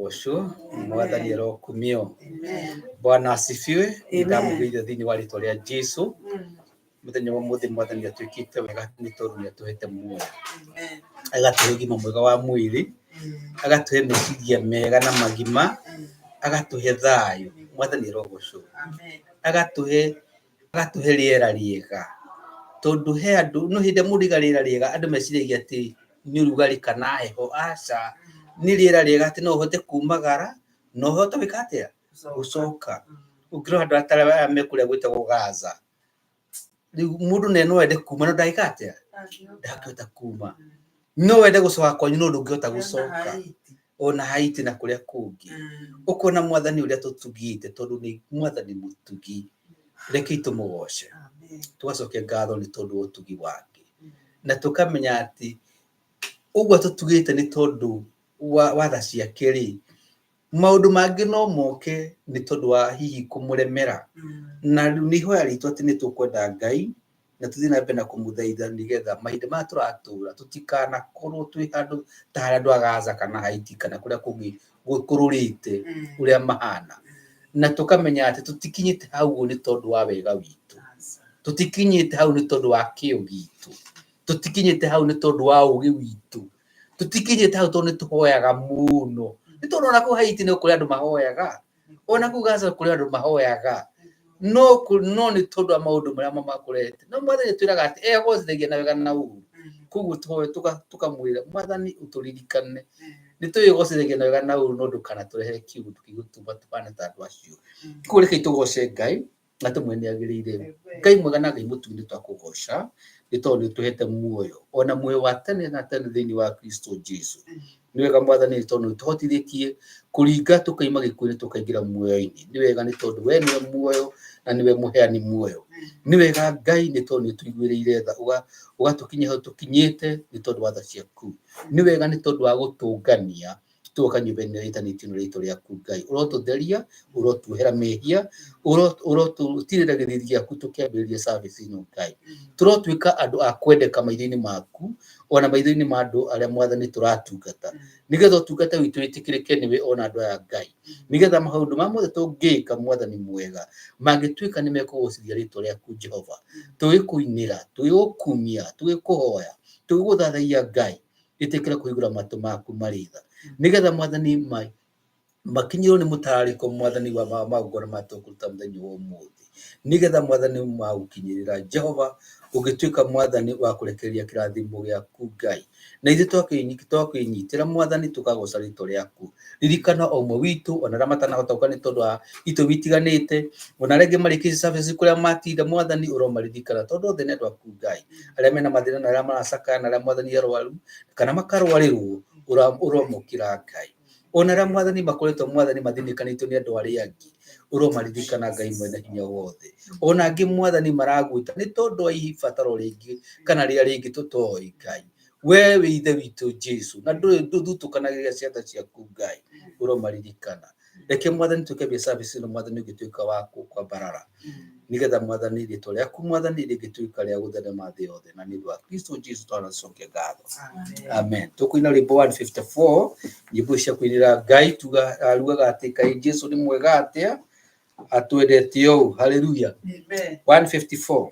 Ũcio mwathani arokumio. Bwana asifiwe. Ndamũgeithia thĩinĩ wa rĩtwa rĩa Jesu. Mũthenya wa ũmũthĩ mwathani atwĩkĩte wega nĩ tondũ nĩ atũhete muoyo, agatũhe ũgima mwega wa mwĩrĩ, agatũhe meciria mega na magima, agatũhe thayũ. Mwathani arogocwo. Agatũhe agatũhe rĩera rĩega, tondũ he andũ, no hĩndĩ ĩrĩa mũndũ aiga rĩera rĩega andũ meciragia atĩ nĩ ũrugarĩ kana heho, aca, nĩ rĩera rĩega atĩ no ũhote kumagara na ũhote gwĩka atĩa, gũcoka. Ũngĩrora andũ ta aya me kũrĩa gwĩtagwo Gaza, rĩu mũndũ no ende kuma no ndangĩka atĩa, ndangĩhota kuma. No wende gũcoka kwanyu no ndũngĩhota gũcoka. Ona Haiti na kũrĩa kũngĩ. Ũkona mwathani ũrĩa tũtugĩte tondũ nĩ mwathani mũtugi. Rekei tũmũgoce. Tũgacokia ngatho nĩ tondũ wa ũtugi wake. Na tũkamenya atĩ ũguo atũtugĩte nĩ tondũ wa tha ciake rĩ, maũndũ mangĩ no moke nĩ tondũ wa hihi kũmũremera. Na rĩu nĩ ihoya ritũ atĩ nĩ tũkwenda Ngai na tũthiĩ na mbere na kũmũthaitha nĩgetha mahinda maya tũratũra tũtikanakorwo twĩ handũ ta harĩa andũ a Gaza kana Haiti kana kũrĩa kũngĩ kũrũrĩte ũrĩa mahana. Na tũkamenya atĩ tũtikinyĩte hau ũguo nĩ tondũ wa wega witũ, tũtikinyĩte hau nĩ tondũ wa kĩo gitũ, tũtikinyĩte hau nĩ tondũ wa ũgĩ witũ, tũtikinyĩte hau tondũ nĩ tũhoyaga mũno. Nĩ tondũ ona kũu Haiti no kũrĩ andũ mahoyaga, ona kũu Gaza kũrĩ andũ mahoyaga, no no nĩ tondũ wa maũndũ marĩa makorete. No mwathani atwĩraga atĩ egocithagia na wega na ũũru. Koguo tũhoe tũkamwĩra mwathani ũtũririkane nĩ twĩgocithagia na wega na ũũru no ndũkanatũrehere kĩũndũ gĩgũtũma tũhane ta andũ acio. Koguo rekei tũgoce Ngai na tũmwĩre nĩ agĩrĩire. Ngai mwega na Ngai mũtugi nĩ twakũgoca nĩ tondũ nĩ ũtũhete muoyo ona muoyo wa tene na tene thĩinĩ wa Kristo Jesu. Nĩ wega mwathani nĩ tondũ nĩ ũtũhotithĩtie kũringa tũkaima gĩkuũ-inĩ tũkaingĩra muoyo-inĩ. Nĩ wega nĩ tondũ we nĩwe muoyo na nĩwe mũheani muoyo. Nĩ wega Ngai nĩ tondũ nĩ ũtũiguĩrĩire tha ũgatũkinyia hau tũkinyĩte nĩ tondũ wa tha ciaku. Nĩ wega nĩ tondũ wa gũtũngania tũgoka nyũmba ĩno ĩtanĩtio na rĩtwa rĩaku Ngai. Ũrotũtheria, ũrotuohera mehia, ũrotũtirĩra gĩthithi gĩaku tũkĩambĩrĩria service ĩno Ngai. Tũrotuĩka andũ a kwendeka maitho-inĩ maku ona maitho-inĩ ma andũ arĩa mwathani tũratungata, nĩgetha ũtungata witũ wĩtĩkĩrĩke nĩwe ona andũ aya Ngai, nĩgetha maũndũ ma mothe tũngĩka mwathani mwega mangĩtuĩka nĩ mekũgocithia rĩtwa rĩaku Jehova. Tũgĩkũinĩra, tũgĩgũkumia, tũgĩkũhoya, tũgĩgũthathaiya Ngai, ĩtĩkĩra kũhingũra matũ maku marĩ tha, nĩgetha mwathani makinyĩrwo nĩ mũtararĩko mwathani wa magongona maya tũkũruta mũthenya wa ũmũthĩ, nĩgetha mwathani magũkinyĩrĩra Jehova ũngĩtuĩka mwathani wa kũrekereria kĩrathimo gĩaku Ngai, na ithuĩ twakwĩnyitĩra mwathani tũkagoca rĩtwa rĩaku. Ririkana o ũmwe witũ ona arĩa matanahota gũka nĩ tondũ wa itũmi itiganĩte, ona arĩa angĩ marĩkĩtie service kũrĩa matinda mwathani ũromaririkana tondũ othe nĩ andũ aku Ngai, arĩa mena mathĩna na arĩa maracakaya na arĩa mwathani arwaru kana makarwarĩrwo ũromokĩra Ngai. Ona arĩa mwathani makoretwo mwathani mathĩnĩkanĩtio nĩ andũ arĩa angĩ ũromaririkana Ngai mwene hinya wothe. Ona angĩ mwathani maragwĩta nĩ tondũ wa ibataro rĩngĩ kana rĩrĩa rĩngĩ tũtoĩ Ngai. We wĩ ithe witũ Jesu na ndũrĩ ndũthutũkanagĩria ciana ciaku Ngai ũromaririkana. Reke mwathani tũkĩambia service ĩno mwathani ũngĩtuĩka wa kwambarara nĩgetha mwathani rĩtwa rĩaku mwathani rĩngĩtuĩka rĩa gũtherema thĩ yothe na nĩ ũndũ wa Kristo Jesu twanacokia ngatho. Amen. Tũkũina rwĩmbo 154 nyĩmbo cia kũinĩra Ngai tuga arugaga atĩ Ngai Jesu nĩ mwega atĩa atwendete ũũ. Haleluya. 154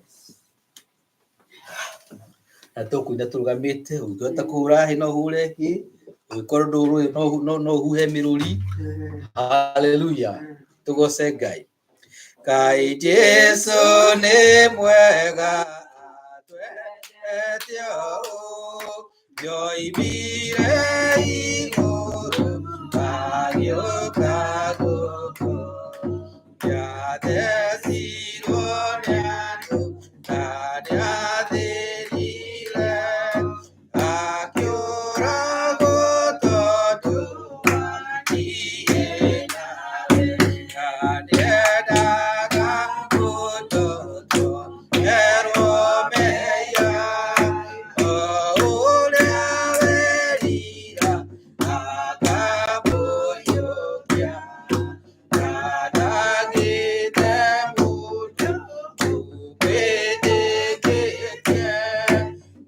na tũkũina tũrũgamĩte, ũngĩhota kũhũra hĩ no ũhũre hĩ, ũngĩkorwo ndũrũĩ no ũhuhe mĩrũri. Haleluya, tũgoce Ngai. Ngai Jesu nĩ mwega atwendete ũũ, ndoimire igũrũ agĩũka gũkũ, nĩathecirwo nĩ andũ na nĩathĩnire, akĩũragwo tondũ wa niĩ nawe, na nĩendaga gũtũtonyerwo mehia, o ũrĩa werira akamũriũkia. Ndagĩte mũndũ ũmwĩtĩkĩtie,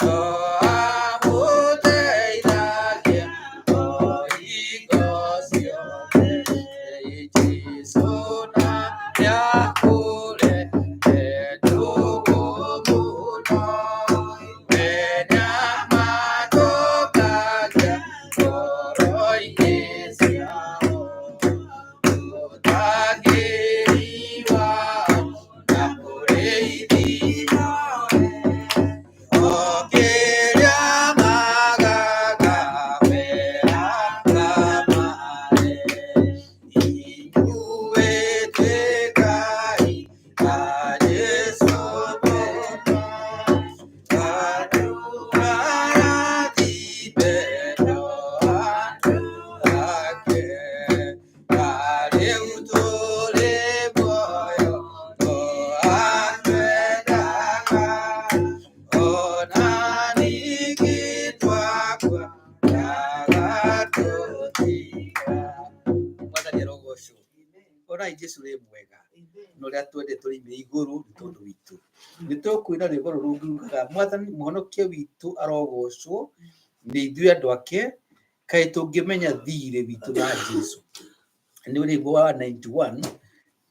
no amũteithagia o hingo ciothe. Onai Jesu rĩ mwega na ũrĩa twendete tũrĩimire igũrũ nĩ tondũ witũ. Nĩ tũkwĩna rwĩmbo rũrũ rũngiugaga Mwathani mũhonokia witũ arogocwo nĩ ithuĩ andũ ake, kaĩ tũngĩmenya thirĩ witũ na Jesu. Nĩ rwĩmbo wa 91,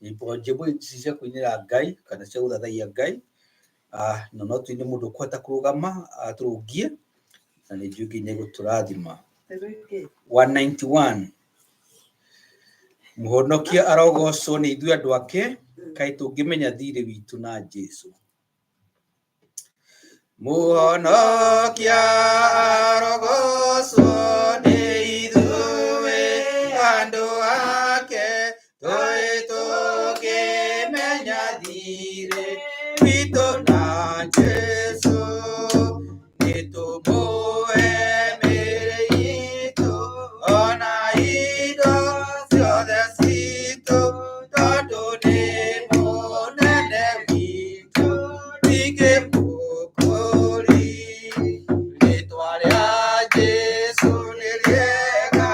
nyĩmbo njĩmbo ici cia kũinĩra Ngai kana cia gũthathaiya Ngai. Na no tuine mũndũ ũkũhota kũrũgama atũrũngie na nĩ njũĩ Ngai nĩ egũtũrathima. 191, mũhonokia arogocwo nĩ ithuĩ andũ ake, kaĩ tũngĩmenya thirĩ witũ na Jesu. Mũhonokia arogocwo nĩ ithuĩ andũ ake, tũĩ tũngĩmenya thirĩ witũ na Jesu. Nĩtũmũhe mĩĩrĩ itũ ona indo ciothe citũ, tondũ nĩ mũnene witũ ndingĩmũkũri. Rĩtwa rĩa Jesu nĩ rĩega,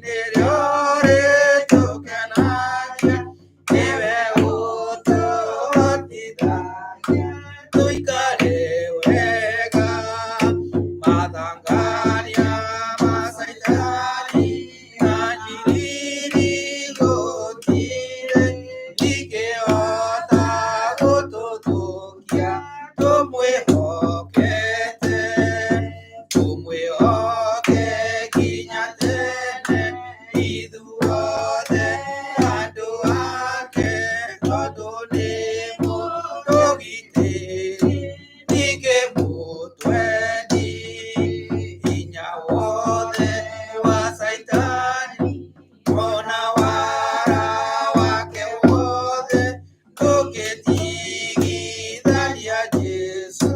nĩrĩo rĩtũkenagia, nĩwe ũtũhotithagia tũikare wega. Mathangania ma Caitani na njiriri gũtirĩ ingĩhota gũtũthũkia, tũmwĩhokete, tũmwĩhoke nginya tene, ithuothe andũ ake, tondũ nĩ mũtũgitĩri ningĩ mũtwendi. Hinya wothe wa Caitani ona wara wake wothe ndũngĩtigithania Jesu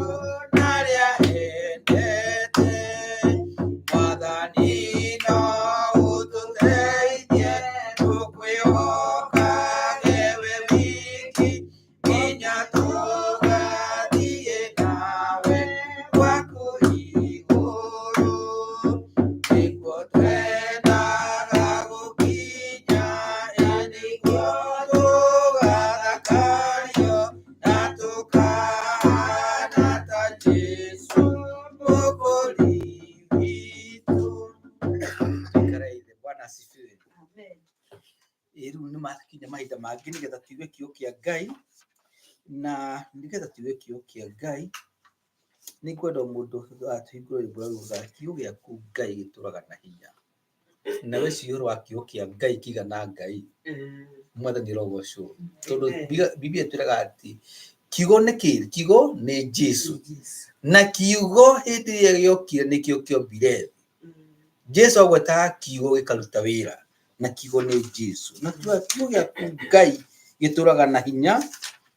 na arĩa endete. Mwathani no ũtũteithie tũkwĩhokage we wiki, nginya tũgathiĩ nawe gwaku igũrũ. Nĩkuo twendaga gũkinya, nĩkuo tũgathakario na tũkahana ta Jesu mũkũri witũ. Tuikare ithe. Bwana asifiwe. Ĩ rĩu nĩ makinya mahinda mangĩ nĩgetha tuigue kiugo kĩa Ngai, na nĩgetha tuigue kiugo kĩa Ngai nĩ ngwenda mũndũ atũhingũre rwĩmbo rũrĩa rugaga kiugo gĩaku Ngai gĩtũraga na hinya. Na weciria ũhoro wa kiugo kĩa Ngai kĩigana Ngai, Mwathani arogocwo. Tondũ Biblia ĩtwĩraga atĩ kiugo nĩ kĩ? Kiugo nĩ Jesu. Na kiugo hĩndĩ ĩrĩa gĩokire nĩkĩo kĩombire thĩ. Jesu agwetaga kiugo gĩkaruta wĩra, na kiugo nĩ Jesu. Na kiugo gĩaku Ngai gĩtũraga na hinya,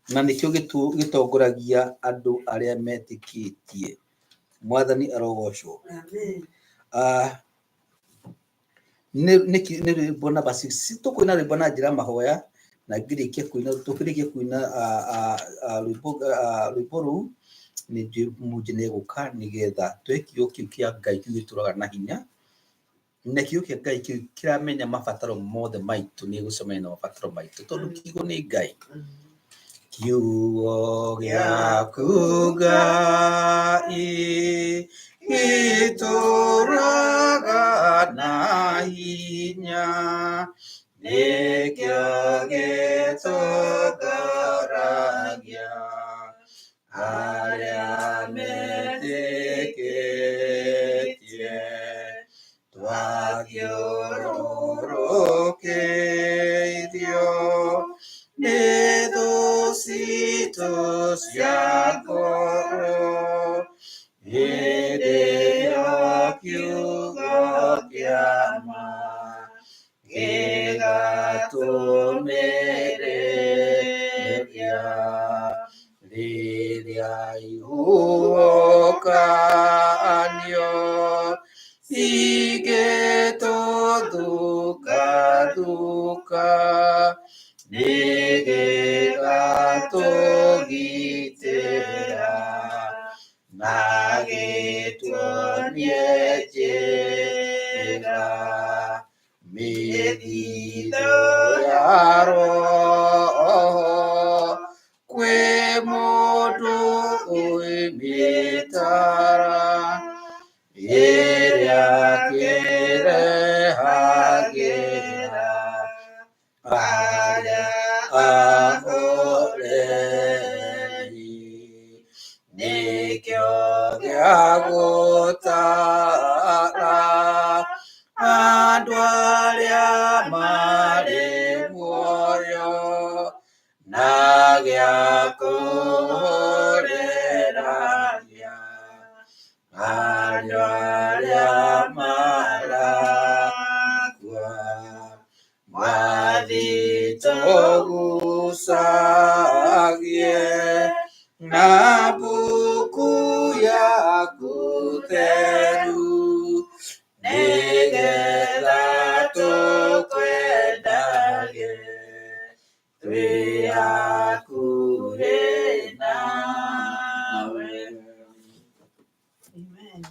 na nĩkĩo gĩtongoragia andũ arĩa metĩkĩtie. Mwathani arogocwo. Nĩ rwĩmbo namba 6. Tũkũina rwĩmbo na njĩra ya mahoya, na ngĩrĩkia kũina, tũkĩrĩkia kũina rwĩmbo rwĩmbo rũu, nĩ njũĩ mũhunjia nĩ egũka nĩgetha tũhe kiugo kĩu kĩa Ngai kĩu gĩtũraga na hinya, na kiugo kĩa Ngai kĩu kĩramenya mabataro mothe maitũ, nĩ gũcemania na mabataro maitũ, tondũ kiugo nĩ Ngai. Kiugo gĩaku Ngai gĩtũraga na hinya, nĩkĩo gĩtongoragia arĩa metĩkĩtie. Twathiũrũrũkĩirio nĩ thũ citũ cia ngoro, hĩndĩ ĩyo kiugo kĩa ma gĩgatũmĩrĩria. Rĩrĩa ihuhũkanio cingĩtũthuka-thuka, nĩgĩgatũgitĩra na gĩtuonie njĩra. Mĩthithũ ya Arĩa ahoreri nĩkĩo gĩa gũtara andũ arĩa marĩ muoyo na gĩa kũhoreragia andũ arĩa marakua. Mwathi tũgucagie na mbuku yaku theru nĩgetha tũkwendage twĩ hakuhĩ nawe. Amen.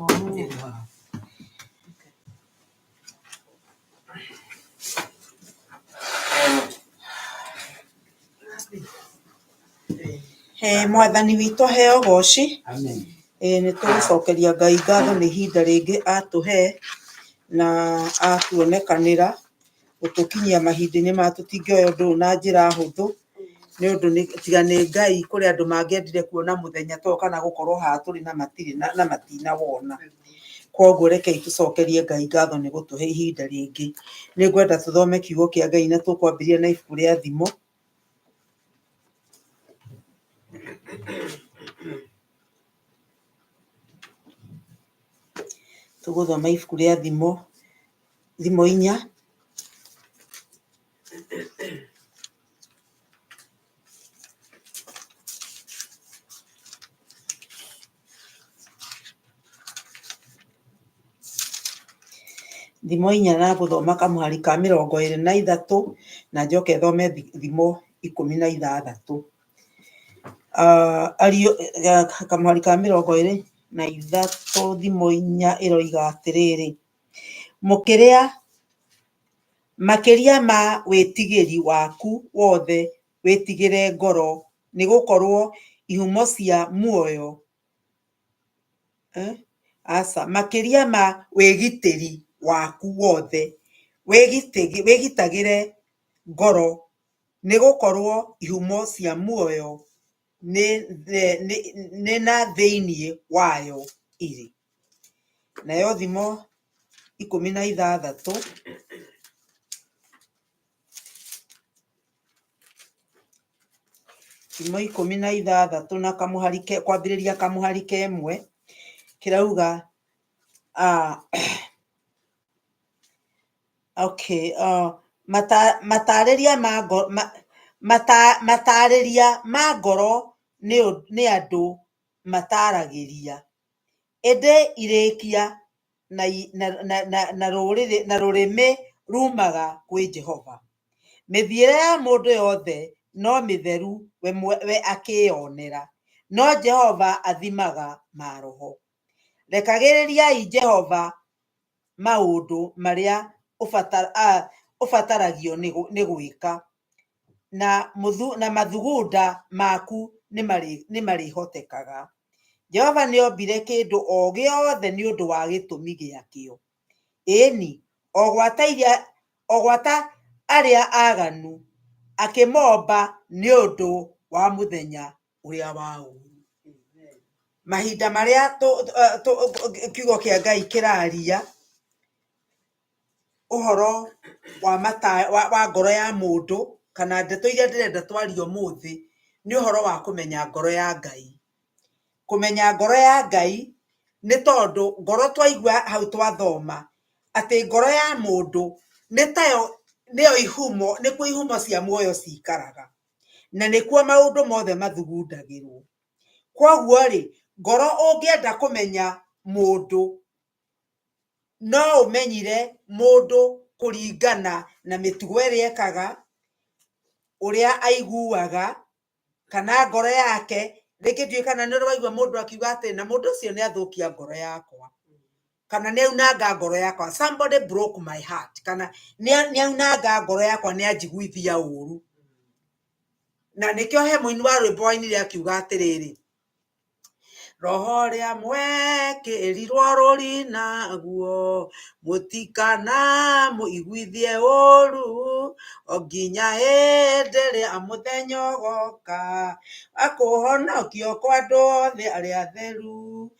Oh. He mwathani witũ aheo goci. Amen. Nĩ tũgũcokeria Ngai ngatho nĩ ihinda rĩngĩ atũhe na atuonekanĩra gũtũkinyia mahinda-inĩ maya. Tũtingĩoya ũndũ ũyũ na njĩra hũthũ nĩ ũndũ tiga nĩ Ngai kũrĩ andũ mangĩendire kuona mũthenya ta ũyũ kana gũkorwo haha tũrĩ na matirĩ na matinawona. Koguo rekei tũcokerie Ngai ngatho nĩ gũtũhe ihinda rĩngĩ. Nĩ ngwenda tũthome kiugo kĩa Ngai na tũkwambĩrĩria na ibuku rĩa Thimo. Tũgũthoma ibuku rĩa Thimo, Thimo 4. Thimo 4 na ngũthoma kamũhari ka 23 na njoke thome Thimo 16. Kamũhari ka 23 Thimo 4 ĩroiga atĩrĩrĩ, mũkĩrĩa makĩria ma wĩtigĩri waku wothe wĩtigĩre ngoro, nĩ gũkorwo ihumo cia muoyo aca, makĩria ma wĩgitĩri waku wothe wĩgitagĩre ngoro, nĩ gũkorwo ihumo cia muoyo nĩ na thĩinĩ wayo irĩ. Nayo Thimo 16 Thimo 16 na kamũhari kwambĩrĩria kamũhari ka 1 kĩrauga okay, matarĩria ma ngoro nĩ andũ mataragĩria, ĩndĩ irĩkia na rũrĩmĩ rumaga kwĩ Jehova. Mĩthiĩre ya mũndũ yothe no mĩtheru we akĩyonera, no Jehova athimaga maroho. Rekagĩrĩriai Jehova maũndũ marĩa ũbataragio nĩ gwĩka, na mathugunda maku nĩ marĩhotekaga. Jehova nĩombire kĩndũ o gĩothe nĩ ũndũ wa gĩtũmi gĩakĩo. Ĩni, o gwata arĩa aganu akĩmomba nĩ ũndũ wa mũthenya ũrĩa wa ũũru. Mahinda marĩa kiugo kĩa Ngai kĩraria ũhoro wa ngoro ya mũndũ kana ndeto iria ndĩrenda twarie ũmũthĩ nĩ ũhoro wa kũmenya ngoro ya Ngai. Kũmenya ngoro ya Ngai nĩ tondũ ngoro twaigua hau twathoma atĩ ngoro ya mũndũ nĩ tayo nĩyo ihumo, nĩkuo ihumo cia muoyo cikaraga na nĩkuo maũndũ mothe mathugundagĩrwo. Koguo rĩ, ngoro ũngĩenda kũmenya mũndũ no ũmenyire mũndũ kũringana na mĩtugo ĩrĩa ekaga, ũrĩa aiguaga, kana ngoro yake. Rĩngĩ ndiũĩ kana nĩ ũraigua mũndũ akiuga atĩ na mũndũ ũcio nĩ athũkia ngoro yakwa, kana nĩ aunanga ngoro yakwa, somebody broke my heart, kana nĩ aunanga ngoro yakwa, nĩ anjiguithia ũru. Na nĩkĩo he mũini wa rwĩmbo wainire akiuga atĩrĩrĩ, Roho ũrĩa mwekĩrirwo rũri naguo, mũtikana mũiguithie ũru, o nginya hĩndĩ ĩrĩa mũthenya ũgoka, akũhonokio kwa andũ othe arĩa atheru.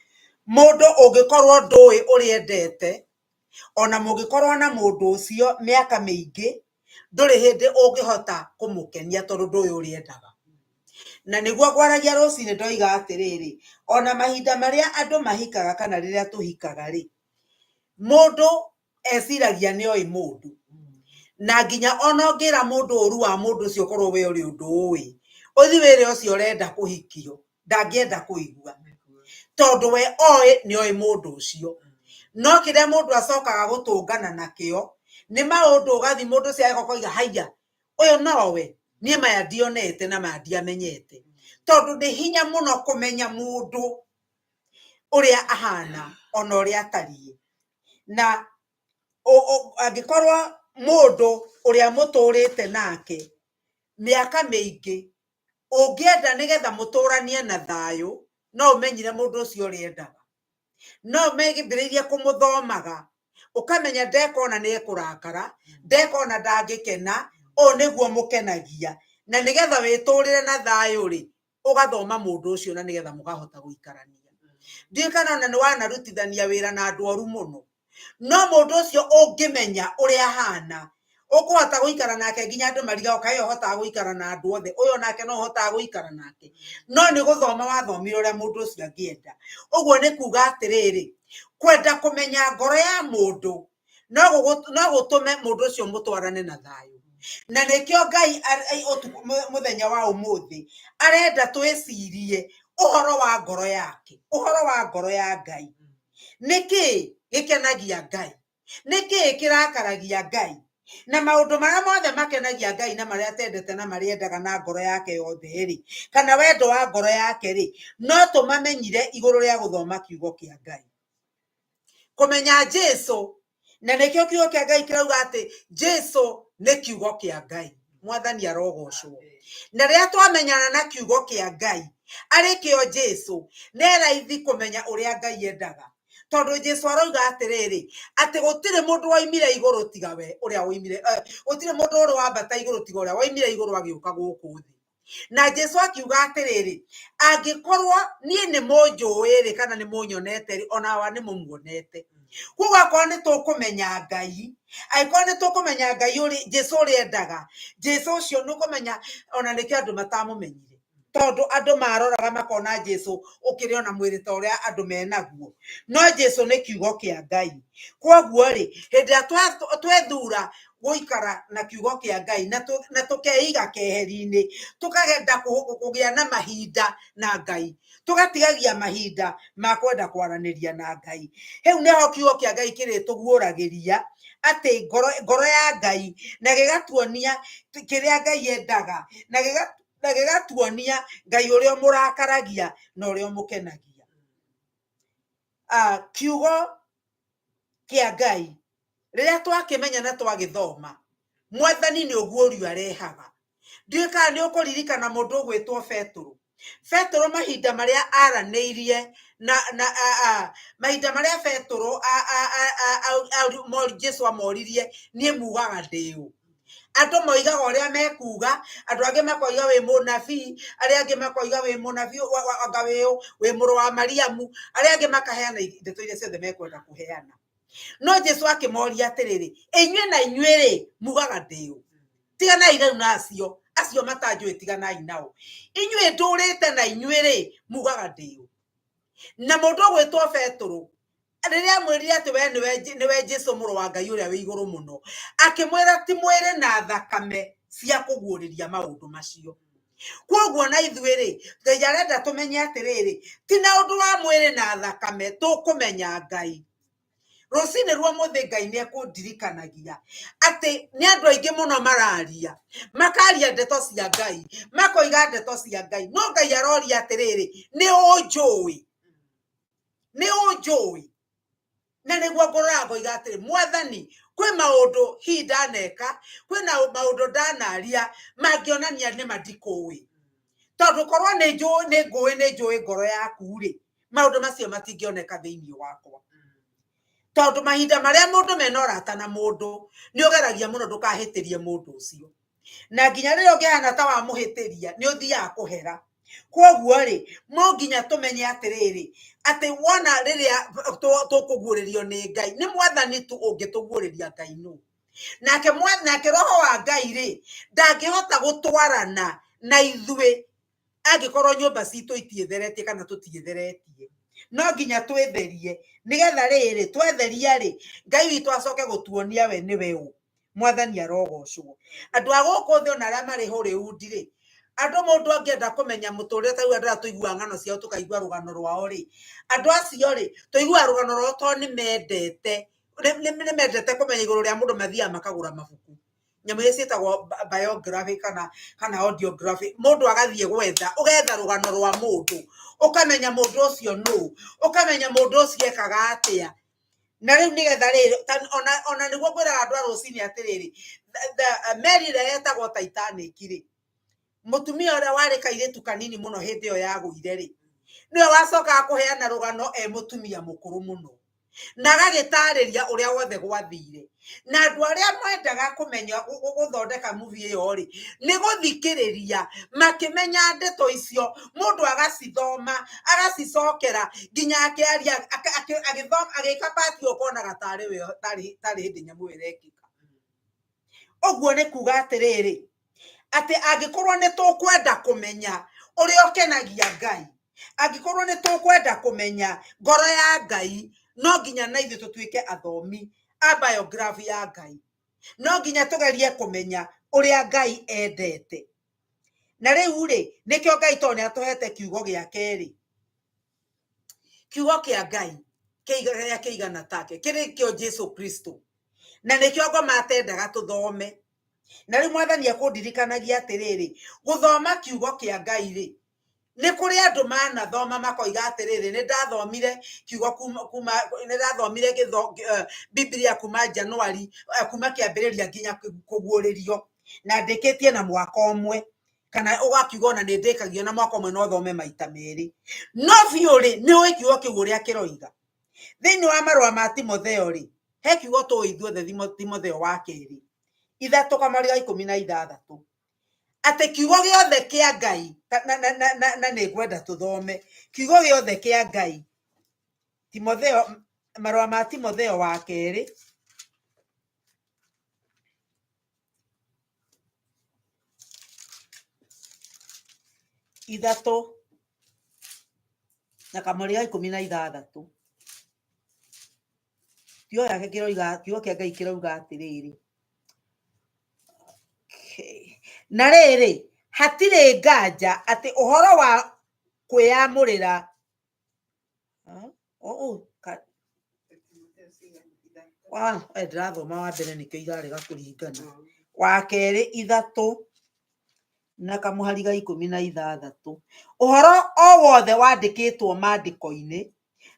Mũndũ ũngĩkorwo ndũĩ ũrĩa endete, ona mũngĩkorwo na mũndũ ũcio mĩaka mĩingĩ, ndũrĩ hĩndĩ ũngĩhota kũmũkenia tondũ ndũĩ ũrĩa endaga. Na nĩguo ngwaragia rũcinĩ ndoiga atĩrĩrĩ, ona mahinda marĩa andũ mahikaga kana rĩrĩa tũhikaga rĩ, mũndũ eciragia nĩ oĩ mũndũ. Na nginya ona ũngĩra mũndũ ũru wa mũndũ ũcio ũkorwo we ũrĩ ũndũ ũĩ, ũthiĩ wĩre ũcio ũrenda kũhikio, ndangĩenda kũigua. Tondũ we oĩ nĩ oĩ mũndũ ũcio. No kĩrĩa mũndũ acokaga gũtũngana nakĩo, nĩ maũndũ ũgathiĩ mũndũ ũcio ageka ũkoiga haiya, ũyũ nowe, niĩ maya ndionete na maya ndiamenyete. Tondũ nĩ hinya mũno kũmenya mũndũ ũrĩa ahana ona ũrĩa atariĩ. Na angĩkorwo mũndũ ũrĩa mũtũrĩte nake mĩaka mĩingĩ, ũngĩenda nĩgetha mũtũranie na thayũ, no ũmenyire mũndũ ũcio ũrĩa endaga. No ũmĩambĩrĩirie kũmũthomaga, ũkamenya ndekona nĩ ekũrakara, ndekona ndangĩkena, ũũ nĩguo mũkenagia. Na nĩgetha wĩtũrĩre na thayũ rĩ, ũgathoma mũndũ ũcio na nĩgetha mũkahota gũikarania. Ndiũĩ kana ona nĩ wanarutithania wĩra na andũ oru mũno. No mũndũ ũcio ũngĩmenya ũrĩa ahana, ũkũhota gũikara nake nginya andũ marigagwo kaĩ ũhotaga gũikara na andũ othe, ũyũ onake no ũhotaga gũikara nake. No nĩ gũthoma wathomire ũrĩa mũndũ ũcio angĩenda. Ũguo nĩ kuga atĩrĩrĩ, kwenda kũmenya ngoro ya mũndũ no gũtũme mũndũ ũcio mũtwarane na thayũ. Na nĩkĩo Ngai ũtukũ mũthenya wa ũmũthĩ arenda twĩcirie ũhoro wa ngoro yake, ũhoro wa ngoro ya Ngai. Nĩkĩ gĩkenagia Ngai? Nĩkĩ kĩrakaragia Ngai? Na maũndũ marĩa mothe makenagia Ngai na marĩa atendete na marĩa endaga na ngoro yake yothe rĩ, kana wendo wa ngoro yake rĩ, no tũmamenyire igũrũ rĩa gũthoma kiugo kĩa Ngai. Kũmenya Jesu, na nĩkĩo kiugo kĩa Ngai kĩrauga atĩ Jesu nĩ kiugo kĩa Ngai. Mwathani arogocwo. Na rĩrĩa twamenyana na kiugo kĩa Ngai, arĩ kĩo Jesu, nĩ raithi kũmenya ũrĩa Ngai endaga. Tondũ Jesu arauga atĩrĩrĩ, atĩ gũtirĩ mũndũ waumire igũrũ tiga we ũrĩa woimire, gũtirĩ mũndũ ũrĩ wambata igũrũ tiga ũrĩa woimire igũrũ agĩũka gũkũ thĩ. Na Jesu akiuga atĩrĩrĩ, angĩkorwo niĩ nĩ mũnjũĩ rĩ, kana nĩ mũnyonete rĩ, ona awa nĩ mũmuonete. Koguo akorwo nĩ tũkũmenya Ngai, angĩkorwo nĩ tũkũmenya Ngai ũrĩ, Jesu ũrĩa endaga, Jesu ũcio nĩ ũkũmenya ona nĩkĩo andũ matamũmenyire. Tondũ andũ maroraga makona Jesu ũkĩrĩ ona mwĩrĩ ta ũrĩa andũ menaguo. No Jesu nĩ kiugo kĩa Ngai. Koguo rĩ, hĩndĩ ĩrĩa twethura gũikara na kiugo kĩa Ngai na tũkeiga keheri-inĩ, tũkagenda kũgĩa na mahinda na Ngai, tũgatigagia mahinda ma kwenda kwaranĩria na Ngai. Hau nĩho kiugo kĩa Ngai kĩrĩtũguũragĩria atĩ ngoro ya Ngai, na gĩgatuonia kĩrĩa Ngai endaga, na gĩgatuonia Ngai ũrĩa ũmũrakaragia na ũrĩa ũmũkenagia. Kiugo kĩa Ngai rĩrĩa twakĩmenya na twagĩthoma, Mwathani nĩ ũguũrio arehaga. Ndiũĩ kana nĩ ũkũririkana mũndũ ũgwĩtwo Betũrũ. Betũrũ mahinda marĩa aranĩirie na mahinda marĩa Betũrũ Jesu amoririe niĩ mugaga ndĩ ũ. Andũ moigaga ũrĩa mekuga, andũ angĩ makoiga wĩ mũnabii, arĩa angĩ makoiga wĩ mũnabii, anga wĩ ũ, wĩ mũrũ wa Mariamu, arĩa angĩ makaheana ndeto iria ciothe mekwenda kũheana. No Jesu akĩmoria atĩrĩrĩ, inyuĩ na inyuĩ rĩ, mugaga ndĩ ũ? Tiganai rĩu na acio, acio matanjũĩ tiganai nao. Inyuĩ ndũrĩte na inyuĩ rĩ, mugaga ndĩ ũ? Na mũndũ ũgwĩtwo Betũrũ, rĩrĩa amwĩrire atĩ we nĩwe Jesu mũrũ wa Ngai ũrĩa wĩ igũrũ mũno, akĩmwĩra ti mwĩrĩ na thakame cia kũguũrĩria maũndũ macio. Koguo na ithuĩ rĩ, Ngai arenda tũmenye atĩrĩrĩ, ti na ũndũ wa mwĩrĩ na thakame tũkũmenya Ngai. Rũcinĩ rwa ũmũthĩ Ngai nĩ ekũndirikanagia atĩ nĩ andũ aingĩ mũno mararia, makaria ndeto cia Ngai, makoiga ndeto cia Ngai, no Ngai aroria atĩrĩrĩ, nĩ ũnjũĩ? Nĩ ũnjũĩ? Na nĩguo ngũrora ngoiga atĩrĩ, Mwathani, kwĩ maũndũ hihi ndaneka, kwĩna maũndũ ndanaria mangĩonania nĩma ndikũĩ. Tondũ korwo nĩ njũĩ, nĩ ngũĩ, nĩ njũĩ ngoro yaku rĩ, Maũndũ macio matingĩoneka thĩinĩ wakwa. Tondũ mahinda marĩa mũndũ mena ũrata na mũndũ, nĩ ũgeragia mũno ndũkahĩtĩrie mũndũ ũcio. Na nginya rĩrĩa ũngĩhana ta wamũhĩtĩria, nĩ ũthiaga kũhera. Koguo rĩ, no nginya tũmenye atĩrĩrĩ, atĩ wona rĩrĩa tũkũguũrĩrio nĩ Ngai, nĩ mwathani tu ũngĩtũguũrĩria Ngai nũ. Nake nake roho wa Ngai rĩ, ndangĩhota gũtwarana na ithuĩ angĩkorwo nyũmba citũ itiĩtheretie kana tũtiĩtheretie. No nginya twĩtherie, nĩgetha rĩrĩ, twetheria rĩ, Ngai witũ acoke gũtuonia we nĩwe ũ. Mwathani arogocwo. Andũ a gũkũ thĩ ona arĩa marĩ Hollywood rĩ, andũ mũndũ angĩenda kũmenya mũtũrĩre ta rĩu andũ arĩa tũiguaga ng'ano ciao tũkaigua rũgano rwao rĩ, andũ acio rĩ, tũiguaga rũgano rwao tondũ nĩ mendete, nĩ mendete kũmenya igũrũ rĩa mũndũ mathiaga makagũra mabuku. Nyamũ iria ciĩtagwo biography kana audiography, mũndũ agathiĩ gwetha, ũgetha rũgano rwa mũndũ, ũkamenya mũndũ ũcio nũ, ũkamenya mũndũ ũcio ekaga atĩa. Na rĩu nĩgetha rĩrĩ, ona nĩguo ngwĩraga andũ a rũcinĩ atĩrĩrĩ, meri ĩrĩa yetagwo Titanic rĩ, mũtumia ũrĩa warĩ kairĩtu kanini mũno hĩndĩ ĩyo yagũire rĩ, nĩwe wacokaga kũheana rũgano e mũtumia mũkũrũ mũno. Na agagĩtarĩria ũrĩa wothe gwathire. Na andũ arĩa mendaga kũmenya gũthondeka movie ĩyo rĩ, nĩ gũthikĩrĩria makĩmenya ndeto icio, mũndũ agacithoma, agacicokera nginya akĩaria, agĩthoma, agĩka part ĩyo ũkonaga tarĩ we, tarĩ hĩndĩ nyamũ ĩyo ĩrekĩka. Ũguo nĩ kuga atĩrĩrĩ, atĩ angĩkorwo nĩ tũkwenda kũmenya ũrĩa ũkenagia Ngai, angĩkorwo nĩ tũkwenda kũmenya ngoro ya Ngai, no nginya na ithuĩ tũtuĩke athomi a biography ya Ngai. No nginya tũgerie kũmenya ũrĩa Ngai endete. Na rĩu rĩ, nĩkĩo Ngai tondũ nĩ atũhete kiugo gĩake rĩ, kiugo kĩa Ngai kĩrĩa kĩigana take, kĩrĩ kĩo Jesu Kristo. Na nĩkĩo ngoma atendaga tũthome. Na rĩu mwathani ekũndirikanagia atĩrĩrĩ, gũthoma kiugo kĩa Ngai rĩ, nĩ kũrĩ andũ manathoma makoiga atĩrĩrĩ, nĩ ndathomire kiugo kuma, kuma, nĩ ndathomire Biblia kuma Januari, kuma kĩambĩrĩria nginya kũguũrĩrio, na ndĩkĩtie na mwaka ũmwe, kana ũgakiuga ona nĩ ndĩkagia na mwaka ũmwe no thome maita merĩ. No biũ rĩ, nĩ ũĩ kiugo kĩu ũrĩa kĩroiga. Thĩinĩ wa marũa ma Timotheo rĩ, he kiugo tũĩ ithuothe, Timotheo wa kerĩ, ithatũ kamũhari ga ikũmi na ithathatũ, atĩ kiugo gĩothe kĩa Ngai, na nĩ ngwenda tũthome kiugo gĩothe kĩa Ngai. Timotheo, marũa ma Timotheo wa kerĩ, ithatũ na kamũhari ga ikũmi na ithathatũ. Kiugo gĩake kĩroiga, kiugo kĩa Ngai kĩrauga atĩrĩrĩ, okay. Na rĩrĩ, hatirĩ nganja atĩ ũhoro wa kwĩyamũrĩra, ndĩrathoma wa mbere nĩkĩo irarega kũringana. Wa kerĩ ithatũ na kamũhari ga ikũmi na ithathatũ. Ũhoro o wothe wandĩkĩtwo maandĩko-inĩ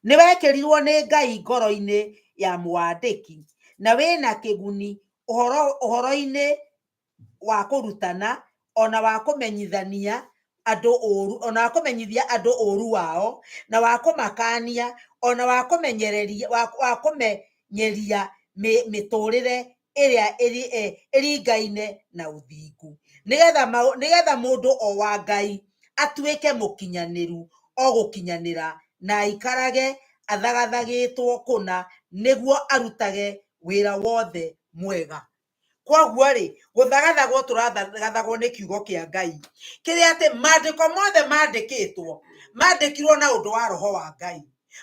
nĩ wekĩrirwo nĩ Ngai ngoro-inĩ ya mwandĩki, na wĩna kĩguni ũhoro-inĩ wa kũrutana, ona wa kũmenyithania andũ ũru, ona wa kũmenyithia andũ ũru wao, na wa kũmakania, ona wa kũmenyereria, wa kũmenyeria mĩtũrĩre ĩrĩa ĩringaine na ũthingu, nĩgetha mũndũ o wa Ngai atuĩke mũkinyanĩru o gũkinyanĩra, na aikarage athagathagĩtwo kũna, nĩguo arutage wĩra wothe mwega. Koguo rĩ, gũthagathagwo tũrathagathagwo nĩ kiugo kĩa Ngai, kĩrĩa atĩ maandĩko mothe mandĩkĩtwo, mandĩkirwo na ũndũ wa roho wa Ngai.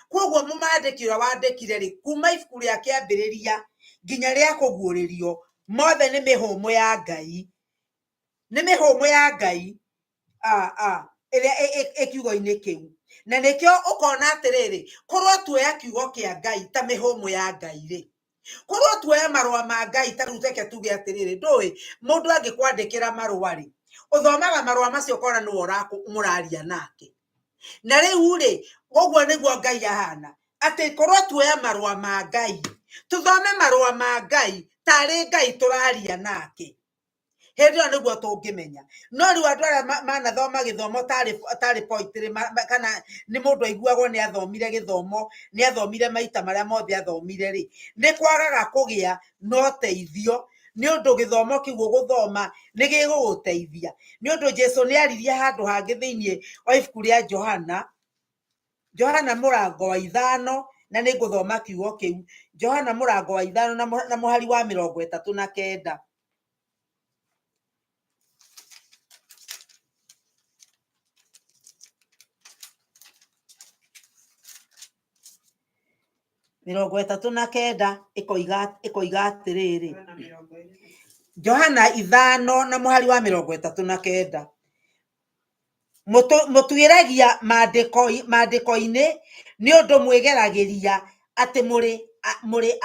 Koguo mũmandĩki ũrĩa wandĩkire rĩ, kuma ibuku rĩa kĩambĩrĩria nginya rĩa kũguũrĩrio, mothe nĩ mĩhũmũ ya Ngai. Nĩ mĩhũmũ ya Ngai, ĩrĩa ĩ kiugo-inĩ kĩu. Na nĩkĩo ũkona atĩrĩrĩ, korwo tuoya kiugo kĩa Ngai ta mĩhũmũ ya Ngai rĩ, korwo tuoya marũa ma Ngai ta rĩu reke tuge atĩrĩrĩ, ndũĩ mũndũ angĩkwandĩkĩra marũa rĩ, ũthomaga marũa macio ũkona nĩwe mũraria nake. Na rĩu rĩ, ũguo nĩguo Ngai ahana, atĩ korwo tuoya marũa ma Ngai, tũthome marũa ma Ngai tarĩ Ngai tũraria nake. Hĩndĩ ĩyo nĩguo tũngĩmenya. No rĩu andũ arĩa manathoma gĩthomo tarĩ poetry, kana nĩ mũndũ aiguagwo nĩ athomire gĩthomo, nĩ athomire maita marĩa mothe athomire rĩ, nĩ kwagaga kũgĩa na ũteithio, nĩ ũndũ gĩthomo kĩu ũgũthoma nĩ gĩgũgũteithia. Nĩ ũndũ Jesu nĩ aririe handũ hangĩ thĩinĩ wa ibuku rĩa Johana, Johana mũrango wa 5, na nĩ ngũthoma kiugo kĩu. Johana mũrango wa 5 na mũhari wa 39. 39 ĩkoiga atĩrĩrĩ, Johana 5 na mũhari wa 39. Mũtuĩragia maandĩko-inĩ nĩ ũndũ mwĩgeragĩria atĩ mũrĩ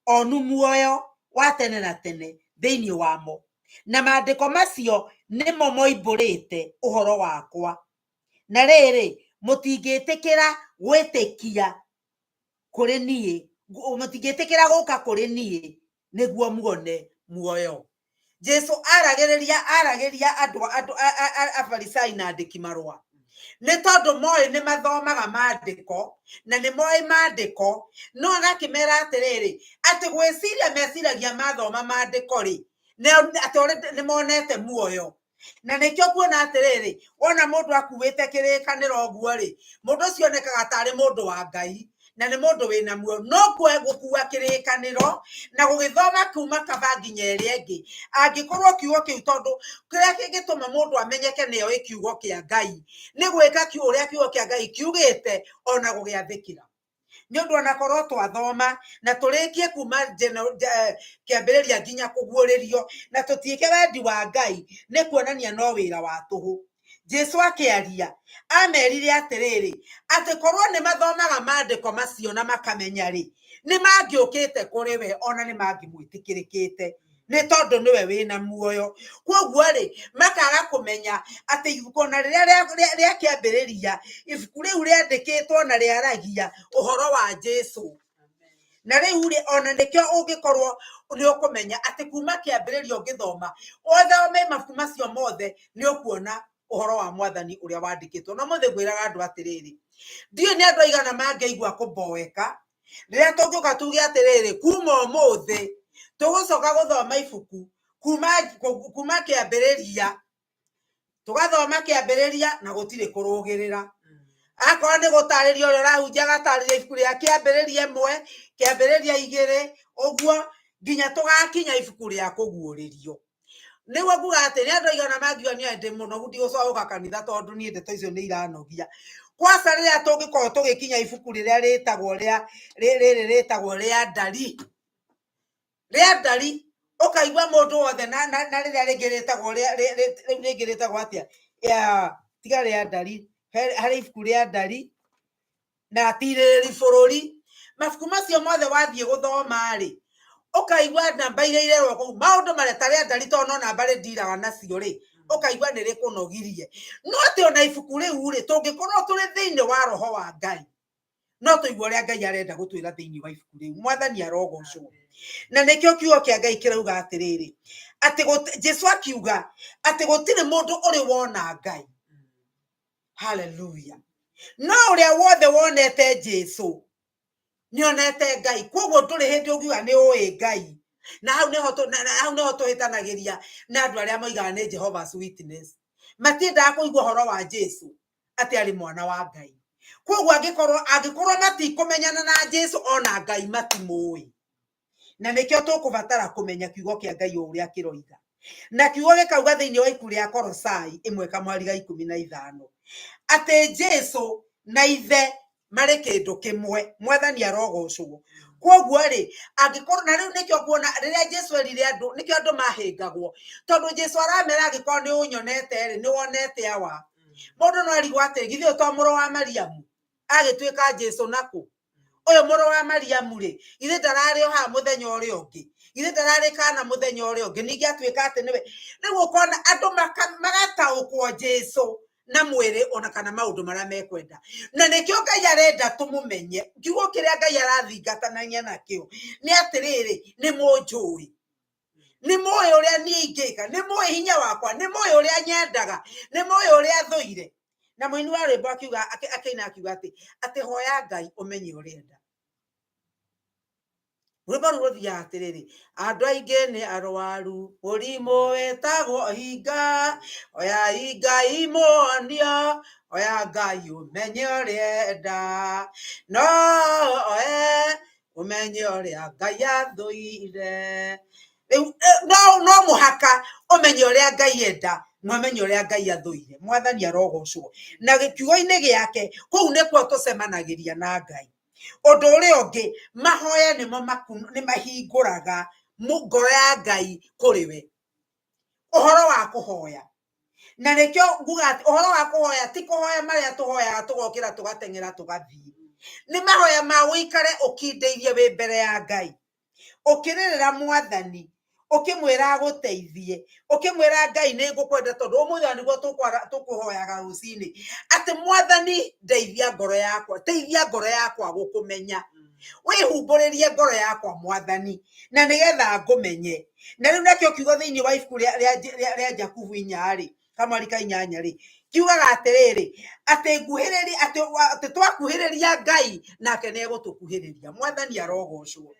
onu muoyo wa tene na tene thĩinĩ wamo, na maandĩko macio nĩmo moimbũrĩte ũhoro wakwa. Na rĩrĩ, mũtingĩtĩkĩra gwĩtĩkia kũrĩ niĩ, mũtingĩtĩkĩra gũka kũrĩ niĩ nĩguo muone muoyo. Jesu aragĩrĩria andũ Afarisai na andĩki marũa, nĩ tondũ moĩ nĩ mathomaga maandĩko na nĩ moĩ maandĩko, no agakĩmera atĩrĩrĩ, atĩ gwĩciria meciragia mathoma maandĩko rĩ, atĩ already nĩ monete muoyo. Na nĩkĩo kuona atĩrĩrĩ, wona mũndũ akuĩte kĩrĩkanĩro ũguo rĩ, mũndũ ũcio onekaga tarĩ mũndũ wa Ngai na nĩ mũndũ wĩna muoyo. No gũkua kĩrĩkanĩro na gũgĩthoma kuma kaba nginya ĩrĩa ĩngĩ, angĩkorwo kiugo kĩu, tondũ kĩrĩa kĩngĩtũma mũndũ amenyeke nĩoĩ kiugo kĩa Ngai nĩ gwĩka ũrĩa kiugo kĩa Ngai kiugĩte ona gũgĩathĩkĩra. Nĩ ũndũ onakorwo twathoma na tũrĩkie kuma kĩambĩrĩria nginya kũguũrĩrio na tũtiĩke wendi wa Ngai, nĩ kuonania no wĩra wa tũhũ. Jesu akĩaria amerire atĩrĩrĩ, atĩ korwo nĩ mathomaga maandĩko macio na makamenya rĩ, nĩ mangĩũkĩte kũrĩ we ona nĩ mangĩmwĩtĩkĩrĩkĩte, nĩ tondũ nĩwe wĩna muoyo. Kwoguo rĩ, makaga kũmenya atĩ ibuku ona rĩrĩa rĩa kĩambĩrĩria, ibuku rĩu rĩandĩkĩtwo na rĩaragia ũhoro wa Jesu. Na rĩu rĩ, ona nĩkĩo ũngĩkorwo nĩ ũkũmenya atĩ kuma kĩambĩrĩria ũngĩthoma, ũthome mabuku macio mothe, nĩ ũkuona ũhoro wa Mwathani ũrĩa wandĩkĩtwo. Na ũmũthĩ ngwĩraga andũ atĩrĩrĩ, ndiũĩ nĩ andũ aigana mangĩigua kũmboeka rĩrĩa tũngĩũka tuge atĩrĩrĩ, kuma ũmũthĩ tũgũcoka gũthoma ibuku kuma kĩambĩrĩria, tũgathoma kĩambĩrĩria na gũtirĩ kũrũgĩrĩra. Akorwo nĩ gũtarĩria ũrĩa ũrahunjia agatarĩria ibuku rĩa kĩambĩrĩria 1, kĩambĩrĩria 2, ũguo nginya tũgakinya ibuku rĩa kũguũrĩrio. Nĩguo nguga atĩ nĩ andũ aigana mangiuga nĩ ndĩ mũnogu ndigũcoka gũka kanitha tondũ niĩ ndeto icio nĩ iranogia. Kwaca rĩrĩa tũngĩkorwo tũgĩkinya ibuku rĩrĩa rĩtagwo rĩa, rĩrĩ rĩtagwo rĩa ndari, rĩa ndari, ũkaigua mũndũ wothe na rĩrĩa rĩngĩ rĩtagwo rĩa, rĩu rĩngĩ rĩtagwo atĩa? Ya, tiga rĩa ndari, harĩ ibuku rĩa ndari na atirĩrĩri bũrũri. Mabuku macio mothe wathiĩ gũthoma rĩ, ũkaigua namba iria irerwo kũu, maũndũ marĩa ta rĩa ndari tondũ no namba rĩndiraga nacio rĩ, ũkaigua nĩ rĩkũnogirie. No atĩ ona ibuku rĩu rĩ, tũngĩkorwo tũrĩ thĩinĩ wa roho wa Ngai, no tũigue ũrĩa Ngai arenda gũtwĩra thĩinĩ wa ibuku rĩu. Mwathani arogocwo. Na nĩkĩo kiugo kĩa Ngai kĩrauga atĩrĩrĩ, atĩ Jesu akiuga atĩ gũtirĩ mũndũ ũrĩ wona Ngai. Hallelujah. No ũrĩa wothe wonete Jesu nĩonete Ngai. Kwoguo ndũrĩ hĩndĩ ũngiuga nĩ ũĩ Ngai. Na hau nĩho na hau nĩho tũhĩtanagĩria na andũ arĩa moigaga nĩ Jehovah's Witness. Matiendaga kũigua ũhoro wa Jesu atĩ arĩ mwana wa Ngai. Kwoguo angĩkorwo matikũmenyana na Jesu ona Ngai matimũĩ. Na nĩkĩo tũkũbatara kũmenya kiugo kĩa Ngai o ũrĩa kĩroiga. Na kiugo gĩkauga thĩinĩ wa ibuku rĩa Kolosai ĩmwe kamwari ga ikũmi na ithano atĩ Jesu na Ithe marĩ kĩndũ kĩmwe. Mwathani arogocwo. Kwoguo rĩ, angĩkorwo na rĩu nĩkĩo kuona rĩrĩa Jesu erire andũ, nĩkĩo andũ mahĩngagwo, tondũ Jesu aramera angĩkorwo nĩ ũnyonete rĩ, nĩ wonete awa. Mũndũ no arigwo atĩ githĩ ũyũ to mũrũ wa Mariamu agĩtuĩka Jesu nakũ? Ũyũ mũrũ wa Mariamu rĩ, githĩ ndararĩ o haha mũthenya ũrĩa ũngĩ? Githĩ ndararĩ kana mũthenya ũrĩa ũngĩ? Ningĩ atuĩka atĩ nĩwe. Rĩu ũkona andũ magataũkwo Jesu na mwĩrĩ ona kana maũndũ marĩa mekwenda. Na nĩkĩo Ngai arenda tũmũmenye. Kiugo kĩrĩa Ngai arathingatanagia nakĩo nĩ atĩrĩrĩ, nĩ mũnjũĩ. Nĩ mũĩ ũrĩa niĩ ingĩka, nĩ mũĩ hinya wakwa, nĩ mũĩ ũrĩa nyendaga, nĩ mũĩ ũrĩa thũire. Na mũini wa rwĩmbo akiuga, akĩina akiuga atĩ hoya Ngai ũmenye ũrĩa enda. Rwĩmbo rũu rũthiaga atĩrĩrĩ, andũ aingĩ nĩ arwaru, mũrimũ wĩtagwo hinga, oyai Ngai muonio, oya Ngai ũmenye ũrĩa enda, no oe ũmenye ũrĩa Ngai athũire. Rĩu no mũhaka ũmenye ũrĩa Ngai enda na ũmenye ũrĩa Ngai athũire. Mwathani arogocwo. Na kiugo-inĩ gĩake, kũu nĩkuo tũcemanagĩria na Ngai. Ũndũ ũrĩa ũngĩ, mahoya nĩmo nĩ mahingũraga ngoro ya Ngai kũrĩ we. Ũhoro wa kũhoya. Na nĩkĩo nguga atĩ ũhoro wa kũhoya ti kũhoya marĩa tũhoyaga tũgokĩra tũgateng'era tũgathiĩ. Nĩ mahoya ma ũikare ũkindĩirie wĩ mbere ya Ngai. Ũkĩrĩrĩra Mwathani, ũkĩmwĩra agũteithie, ũkĩmwĩra Ngai nĩ ngũkwenda tondũ ũmũthĩ ona nĩguo tũkũhoyaga rũcinĩ. Atĩ Mwathani ndeithia ngoro yakwa, teithia ngoro yakwa gũkũmenya. Wĩhumbũrĩrie ngoro yakwa Mwathani, na nĩgetha ngũmenye. Na rĩu nakĩo kiugo thĩinĩ wa ibuku rĩa Jakubu inya rĩ, kamwari ka inyanya rĩ, kiugaga atĩrĩrĩ, atĩ nguhĩrĩria, atĩ twakuhĩrĩria Ngai nake nĩ egũtũkuhĩrĩria. Mwathani arogocwo.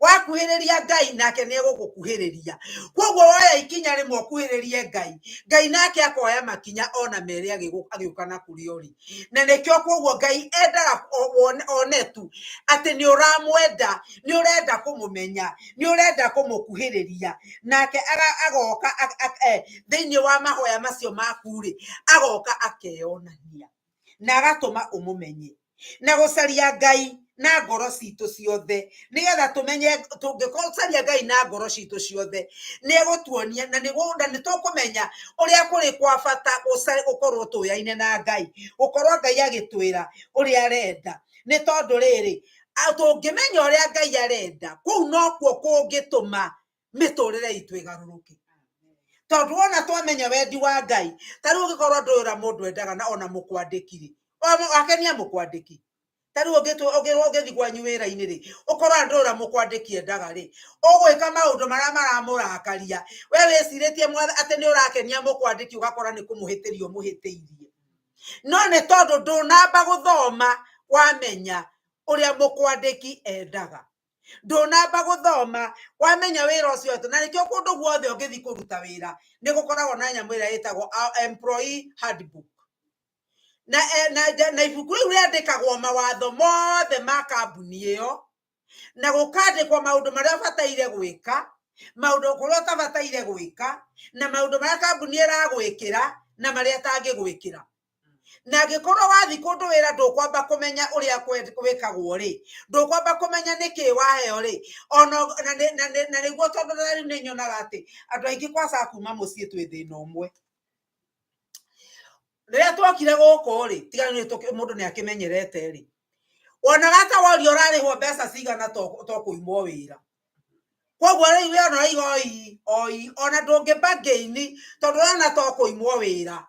Wakuhĩrĩria Ngai nake nĩ egũgũkuhĩrĩria. Koguo woya ikinya rĩmwe ũkuhĩrĩrie Ngai, Ngai nake akoya makinya ona merĩ agĩũka na kũrĩa ũrĩ. Na nĩkĩo koguo Ngai endaga one tu atĩ nĩ ũramwenda, nĩ ũrenda kũmũmenya, nĩ ũrenda kũmũkuhĩrĩria, nake agoka thĩinĩ wa mahoya macio maku rĩ, agoka akeyonania na agatũma ũmũmenye. Na gũcaria Ngai na ngoro citũ ciothe, nĩgetha tũmenye, tũngĩcaria Ngai na ngoro citũ ciothe, nĩ egũtuonia na nĩ tũkũmenya ũrĩa kũrĩ kwa bata gũkorwo tũyaine na Ngai, gũkorwo Ngai agĩtwĩra ũrĩa arenda. Nĩ tondũ rĩrĩ, tũngĩmenya ũrĩa Ngai arenda, kũu nokuo kũngĩtũma mĩtũrĩre itũ ĩgarũrũke. Tondũ wona twamenya wendi wa Ngai, ta rĩu ũngĩkorwo ndũĩ ũrĩa mũndũ endaga na ona mũkwandĩki rĩ, wakenia mũkwandĩki. Ta rĩu ũngĩthiĩ kwanyu wĩra-inĩ rĩ, ũkorwo ndũĩ ũrĩa mũkwandĩki endaga rĩ, ũgwĩka maũndũ marĩa maramũrakaria. We wĩcirĩtie atĩ nĩ ũrakenia mũkwandĩki, ũgakora nĩ kũmũhĩtĩria ũmũhĩtĩirie. No nĩ tondũ ndũnamba gũthoma wamenya ũrĩa mũkwandĩki endaga. Ndũnamba gũthoma wamenya wĩra ũcio atĩ, na nĩkĩo kũndũ guothe ũngĩthiĩ kũruta wĩra nĩ gũkoragwo na nyamũ ĩrĩa ĩtagwo employee handbook. Na ibuku rĩu rĩandĩkagwo mawatho mothe ma kambuni ĩyo, na gũkandĩkwo maũndũ marĩa ũbataire gwĩka, maũndũ kũrĩa ũtabataire gwĩka, na maũndũ marĩa kambuni ĩragwĩkĩra na marĩa ĩtangĩgwĩkĩra. Na angĩkorwo wathiĩ kũndũ wĩra ndũkwamba kũmenya ũrĩa gwĩkagwo rĩ, ndũkwamba kũmenya nĩkĩ waheo rĩ, ona na nĩguo tondũ na rĩu nĩ nyonaga atĩ andũ aingĩ kwaca kuma mũciĩ twĩ thĩna ũmwe. Rĩrĩa twokire gũkũ rĩ, tiga nĩ mũndũ nĩ akĩmenyerete rĩ, wonaga ta woria ũrarĩhwo mbeca cigana to kũimwo wĩra. Koguo rĩu we ona ũraiga oi, oi, ona ndũngĩ bargain tondũ ũrona to kũimwo wĩra.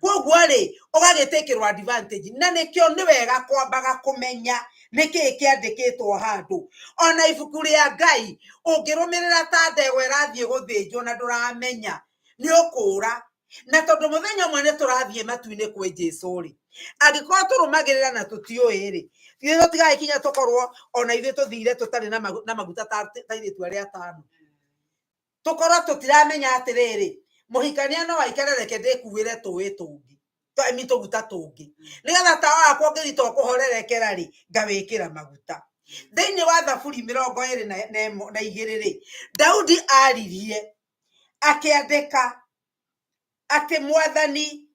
Koguo rĩ, ũgagĩtĩkĩrwo advantage. Na nĩkĩo nĩ wega kwambaga kũmenya nĩkĩĩ kĩandĩkĩtwo handũ. Ona ibuku rĩa Ngai, ũngĩrũmĩrĩra ta ndegwa ĩrathiĩ gũthĩnjwo na ndũramenya, nĩ ũkũra. Na tondũ mũthenya ũmwe nĩ tũrathiĩ matu-inĩ kwĩ Jesũ rĩ, angĩkorwo tũrũmagĩrĩra na tũtiũĩ rĩ, ithuĩ tũtigagĩkinya tũkorwo ona ithuĩ tũthire tũtarĩ na maguta ta airĩtu arĩa atano. Tũkorwo tũtiramenya atĩrĩrĩ, mũhikania no aikare reke ndĩkuĩre tũĩ tũngĩ, tũguta tũngĩ. Nĩgetha tawa wakwa ũngĩthiĩ to kũhorerekera rĩ, ngawĩkĩra maguta. Thĩinĩ wa Thaburi mĩrongo ĩrĩ na igĩrĩ rĩ, Daudi aririe akĩandĩka atĩ Mwathani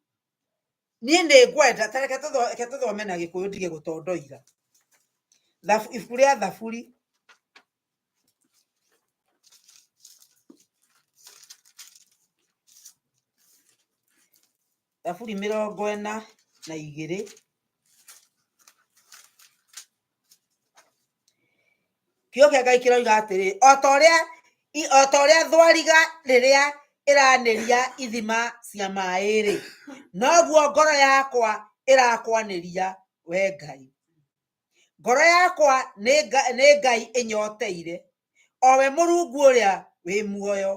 niĩ nĩ ngwenda, ta reke tũthome na Gĩkũyũ ndige gũtondoira. Ibuku rĩa Thaburi Thaburi mĩrongo ĩna na igĩrĩ. Kiugo kĩa Ngai kĩroiga atĩrĩ, o ta ũrĩa thwariga rĩrĩa ĩranĩria ithima cia maĩ-rĩ, noguo ngoro yakwa ĩrakwanĩria we Ngai. Ngoro yakwa nĩ Ngai ĩnyoteire, o we Mũrungu ũrĩa Wĩ muoyo.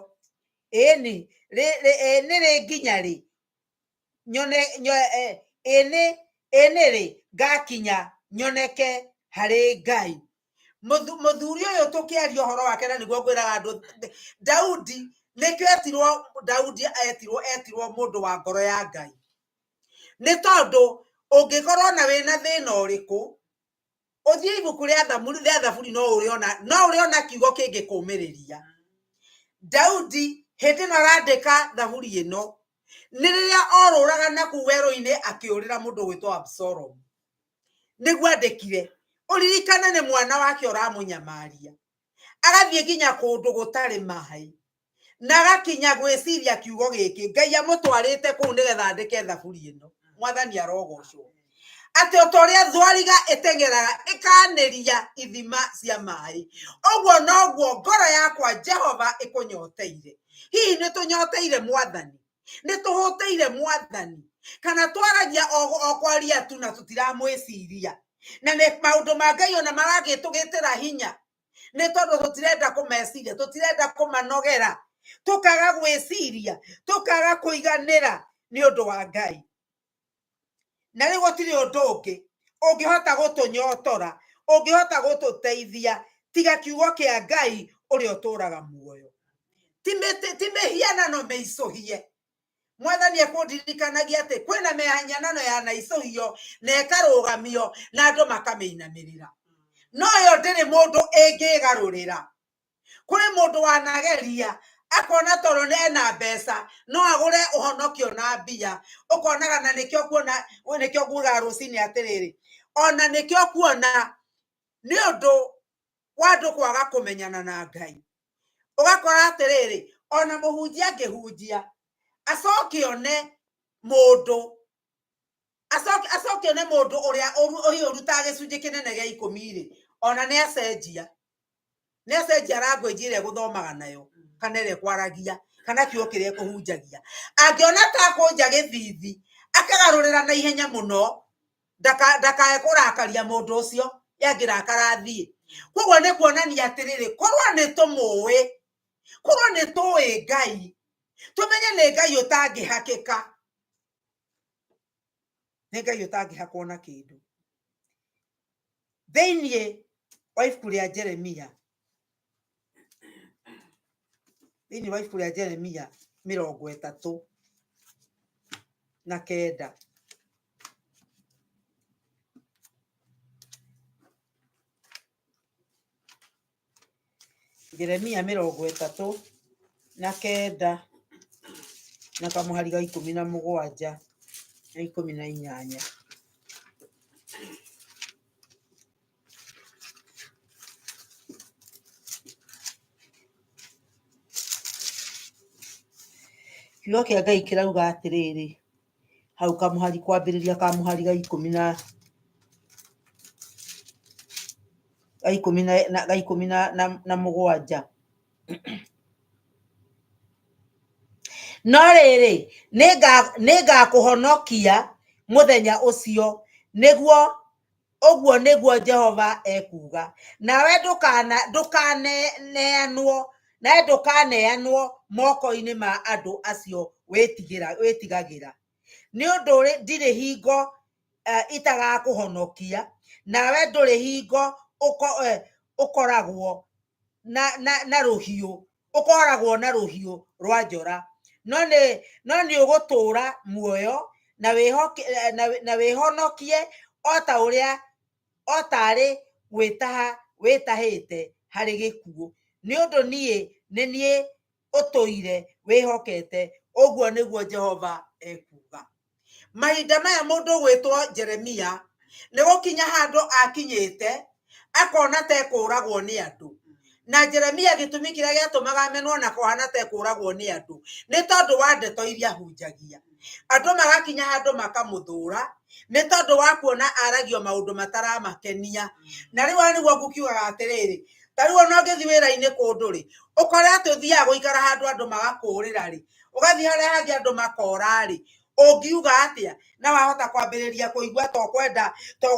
Ĩni nĩ rĩ nginya rĩ nyone ĩ nĩ rĩ ngakinya nyoneke harĩ Ngai. Mũthuri ũyũ tũkĩaria ũhoro wake na nĩguo ngwĩraga andũ, Daudi nĩkĩo etirwo Daudi, etirwo mũndũ wa ngoro ya Ngai. Nĩ tondũ ũngĩkorwo na wĩna thĩna ũrĩkũ, ũthiĩ ibuku rĩa Thaburi no ũrĩona kiugo kĩngĩkũmĩrĩria. Daudi hĩndĩ ĩno arandĩka Thaburi ĩno nĩ rĩrĩa orũraga na kũu werũ-inĩ akĩũrĩra mũndũ ũgwĩtwo Absalom. Nĩguo andĩkire, ũririkane nĩ mwana wake ũramũnyamaria, agathiĩ nginya kũndũ gũtarĩ maĩ, na agakinya gwĩciria kiugo gĩkĩ Ngai amũtwarĩte kũu nĩgetha andĩke Thaburi ĩno. Mwathani arogocwo. Atĩ o ta ũrĩa thwariga ĩteng'eraga ĩkanĩria ithima cia maĩ, ũguo noguo ngoro yakwa Jehova ĩkũnyoteire. Hihi nĩ tũnyoteire Mwathani? Nĩ tũhũtĩire Mwathani? Kana twaragia o kwaria tu na tũtiramwĩciria? Na nĩ maũndũ ma Ngai ona maragĩtũgĩtĩra hinya, nĩ tondũ tũtirenda kũmeciria, tũtirenda kũmanogera, tũkaga gwĩciria, tũkaga kũiganĩra nĩ ũndũ wa Ngai. Na rĩu gũtirĩ ũndũ ũngĩ ũngĩhota gũtũnyotora, ũngĩhota gũtũteithia tiga kiugo kĩa Ngai ũrĩa ũtũraga muoyo. Ti mĩhianano mĩicũhie. Mwathani ekũndirikanagia atĩ kwĩna mĩhianano yanaicũhio na ĩkarũgamio na andũ makamĩinamĩrĩra, no yo ndĩrĩ mũndũ ĩngĩgarũrĩra. Kũrĩ mũndũ wanageria akona tondũ ena mbeca no agũre ũhonokio na mbia, ũkonaga na nĩkĩo kuona, nĩkĩo ngugaga rũcinĩ atĩrĩrĩ, ona nĩkĩo kuona nĩ ũndũ wa andũ kwaga kũmenyana na Ngai. Ũgakora atĩrĩrĩ, ona mũhunjia angĩhunjia acoke one mũndũ, acoke one mũndũ ũrĩa ũrutaga gĩcunjĩ kĩnene gĩa ikũmi rĩ, ona nĩ acenjia. Nĩ acenjia language ĩrĩa ĩgũthomaga nayo, kana ĩrĩa ĩkwaragia, kana kiugo kĩrĩa ĩkũhunjagia. Angĩona ta akũnja gĩthithi, akagarũrĩra na ihenya mũno, ndakae kũrakaria mũndũ ũcio, ye angĩrakara athiĩ. Koguo nĩ kuonania atĩrĩrĩ, korwo nĩ tũmũĩ, korwo nĩ tũĩ Ngai, tũmenye nĩ Ngai ũtangĩhakĩka. Nĩ Ngai ũtangĩhakwo na kĩndũ. Thĩinĩ wa ibuku rĩa Jeremia, thĩinĩ wa ibuku rĩa Jeremia 39, Jeremia 39 na kamũhari ga 17 na 18. Kiugo kĩa Ngai kĩrauga atĩrĩrĩ, hau kamũhari kwambĩrĩria kamũhari ga ikũmi na ga ikũmi na ga ikũmi na mũgwanja. No rĩrĩ, nĩngakũhonokia mũthenya ũcio, nĩguo ũguo nĩguo Jehova ekuuga, nawe ndũkaneanwo, nawe ndũkaneanwo moko-inĩ ma andũ acio wĩtigagĩra. Nĩ ũndũ ndirĩ hingo itagakũhonokia, nawe ndũrĩ hingo ũkoragwo na rũhiũ, ũkoragwo na rũhiũ rwa njora, no nĩ ũgũtũũra muoyo na wĩhonokie o ta ũrĩa o tarĩ gwĩtaha wĩtahĩte harĩ gĩkuũ. Nĩ ũndũ niĩ nĩ niĩ ũtũire wĩhokete, ũguo nĩguo Jehova ekuuga. Mahinda maya mũndũ ũgwĩtwo Jeremia nĩ gũkinya handũ akinyĩte akona ta ekũragwo nĩ andũ. Na Jeremia gĩtũmi kĩrĩa gĩatũmaga amenwo na kũhana ta ekũragwo nĩ andũ nĩ tondũ wa ndeto iria ahunjagia. Andũ magakinya handũ makamũthũra nĩ tondũ wa kuona aragio maũndũ mataramakenia. Na rĩu nĩguo ngũkiugaga atĩrĩrĩ, ta rĩu ona ũngĩthiĩ wĩra-inĩ kũndũ rĩ, ũkore atĩ ũthiaga gũikara handũ andũ magakũrĩra rĩ, ũgathiĩ harĩa hangĩ andũ makora rĩ, ũngiuga atĩa? Na wahota kwambĩrĩria kũigua to kwenda, to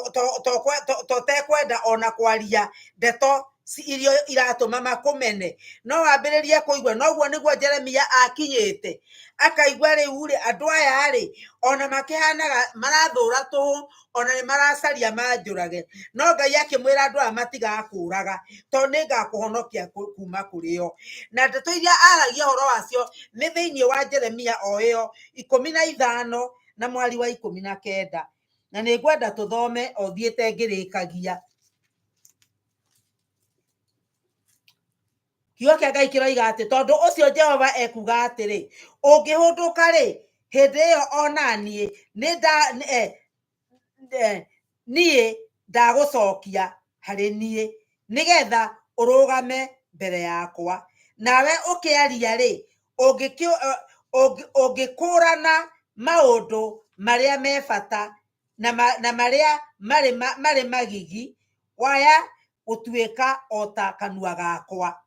ũtekwenda ona kwaria ndeto Iria iratũma makũmene. No wambĩrĩrie kũigua noguo nĩguo Jeremia akinyĩte, akaigua rĩu rĩ, andũ aya rĩ, ona makĩhanaga marathũra tũhũ, ona nĩ maracaria manjũrage. No Ngai akĩmwĩra andũ aya matigakũraga, tondũ nĩ ngakũhonokia kuma kũrĩ o. Na ndeto iria aragia ũhoro wacio nĩ thĩinĩ wa Jeremia o ĩyo 15 na mwari wa 19. Na nĩ ngwenda tũthome o thiĩte ngĩrĩkagia. Kiugo kĩa Ngai kĩroiga atĩ tondũ ũcio Jehova ekuga atĩrĩ, ũngĩhũndũka rĩ, hĩndĩ ĩyo ona niĩ niĩ ndagũcokia harĩ niĩ, nĩgetha ũrũgame mbere yakwa. Nawe ũkĩaria rĩ, ũngĩkũrana maũndũ marĩa me bata na marĩa marĩ magigi, waya gũtuĩka o ta kanua gakwa.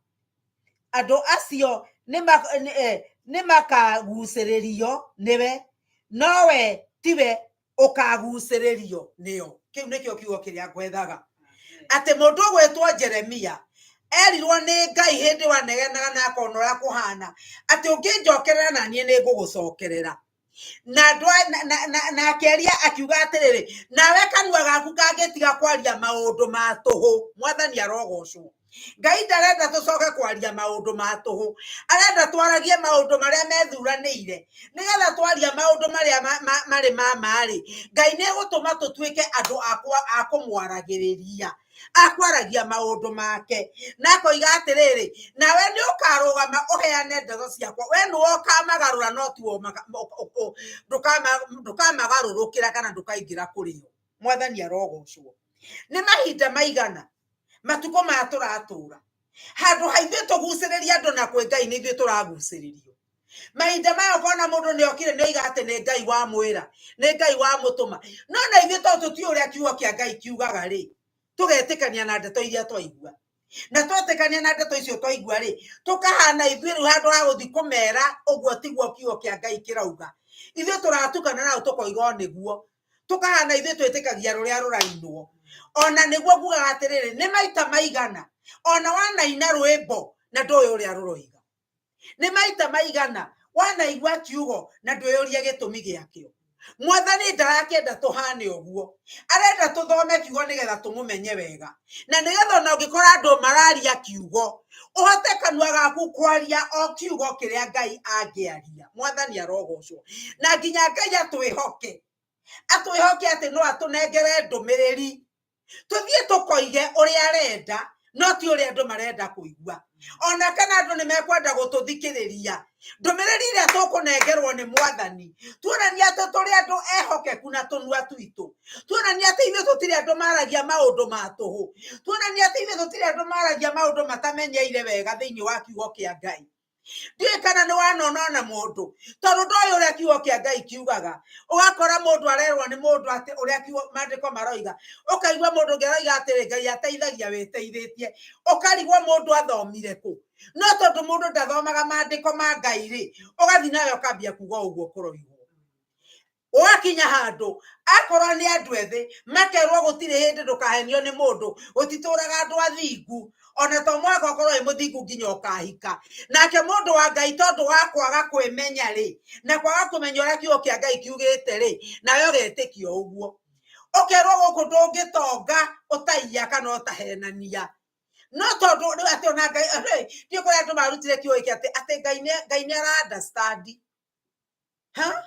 Andũ acio nĩ makagucĩrĩrio nĩwe, nowe tiwe ũkagucĩrĩrio nĩo. Kĩu nĩkĩo kiugo kĩrĩa ngwethaga, atĩ mũndũ ũgwĩtwo Jeremia erirwo nĩ Ngai hĩndĩ wanegenaga na akona ũrĩa kũhana, atĩ ũngĩnjokerera na niĩ nĩ ngũgũcokerera. Na akĩaria akiuga atĩrĩrĩ, nawe kanua gaku kangĩtiga kwaria maũndũ ma tũhũ, Mwathani arogocwo. Ngai ndarenda tũcoke kwaria maũndũ ma tũhũ, arenda twaragie maũndũ marĩa methuranĩire, nĩgetha twaria maũndũ marĩa marĩ ma ma-rĩ, Ngai nĩ egũtũma tũtuĩke andũ a kũmwaragĩrĩria, akwaragia maũndũ make. Na akoiga atĩrĩrĩ, nawe nĩ ũkarũgama ũheane ndeto ciakwa, we nĩwe ũkamagarũra, no tiwe ndũkamagarũrũkĩra kana ndũkaingĩra kũrĩ o. Mwathani arogocwo. Nĩ mahinda maigana matukũ maya tũratũra, handũ ha ithuĩ tũgucĩrĩrie andũ na kwĩ Ngai nĩ ithuĩ tũragucĩrĩrio. Mahinda maya ũkona mũndũ nĩ okire nĩ oiga atĩ nĩ Ngai wamwĩra, nĩ Ngai wamũtũma, no na ithuĩ tondũ tũtiũĩ ũrĩa kiugo kĩa Ngai kiugaga rĩ, tũgetĩkania na ndeto iria twaigua. Na twetĩkania na ndeto icio twaigua rĩ, tũkahana ithuĩ rĩu handũ ha gũthiĩ kũmera ũguo tiguo kiugo kĩa Ngai kĩrauga, ithuĩ tũratukana nao tũkoiga o nĩguo, tũkahana ithuĩ twĩtĩkagia rũrĩa rũrainwo. Ona nĩguo ngugaga atĩrĩrĩ, nĩ maita maigana ona wanaina rwĩmbo na ndũĩ ũrĩa rũroiga, nĩ maita maigana wanaigua kiugo na ndwĩyũrie gĩtũmi gĩakĩo. Mwathani ndarakĩenda tũhane ũguo, arenda tũthome kiugo nĩgetha tũmũmenye wega, na nĩgetha ona ũngĩkora andũ mararia kiugo, ũhote kanua gaku kwaria o kiugo kĩrĩa Ngai angĩaria. Mwathani arogocwo. Na nginya Ngai atwĩhoke, atwĩhoke atĩ no atũnengere ndũmĩrĩri, tũthiĩ tũkoige ũrĩa arenda, no ti ũrĩa andũ marenda kũigua. Ona kana andũ nĩ mekwenda gũtũthikĩrĩria, ndũmĩrĩri ĩrĩa tũkũnengerwo nĩ Mwathani, tuonanie atĩ tũrĩ andũ ehokeku na tũnua twitũ, tuonanie atĩ ithuĩ tũtirĩ andũ maragia maũndũ ma tũhũ, tuonanie atĩ ithuĩ tũtirĩ andũ maragia maũndũ matamenyeire wega thĩinĩ wa kiugo kĩa Ngai. Ndiũĩ kana nĩ wanona ona mũndũ, tondũ ndoĩ ũrĩa kiugo kĩa Ngai kiugaga, ũgakora mũndũ arerwo nĩ mũndũ atĩ ũrĩa kiugo maandĩko maroiga, ũkaigua mũndũ ũngĩ aroiga atĩrĩ, Ngai ateithagia wĩteithĩtie, ũkarigwo mũndũ athomire kũ. No tondũ mũndũ ndathomaga maandĩko ma Ngai rĩ, ũgathiĩ nawe ũkambia kuga ũguo kũroigwo. Ũgakinya handũ akorwo nĩ andũ ethĩ makerwo gũtirĩ hĩndĩ ndũkahenio nĩ mũndũ, gũtitũraga andũ athingu, ona to mũhaka ũkorwo wĩ mũthingu nginya ũkahika. Nake mũndũ wa Ngai tondũ wa kwaga kwĩmenya rĩ, na kwaga kũmenya ũrĩa kiugo kĩa Ngai kiugĩte rĩ, nawe ũgetĩkia ũguo. Ũkerwo gũkũ ndũngĩtonga ũtaiya kana ũtahenania. No tondũ rĩu atĩ ona Ngai, ndiũĩ kũrĩa andũ marutire kiugo gĩkĩ atĩ Ngai nĩ ara understand. Ha?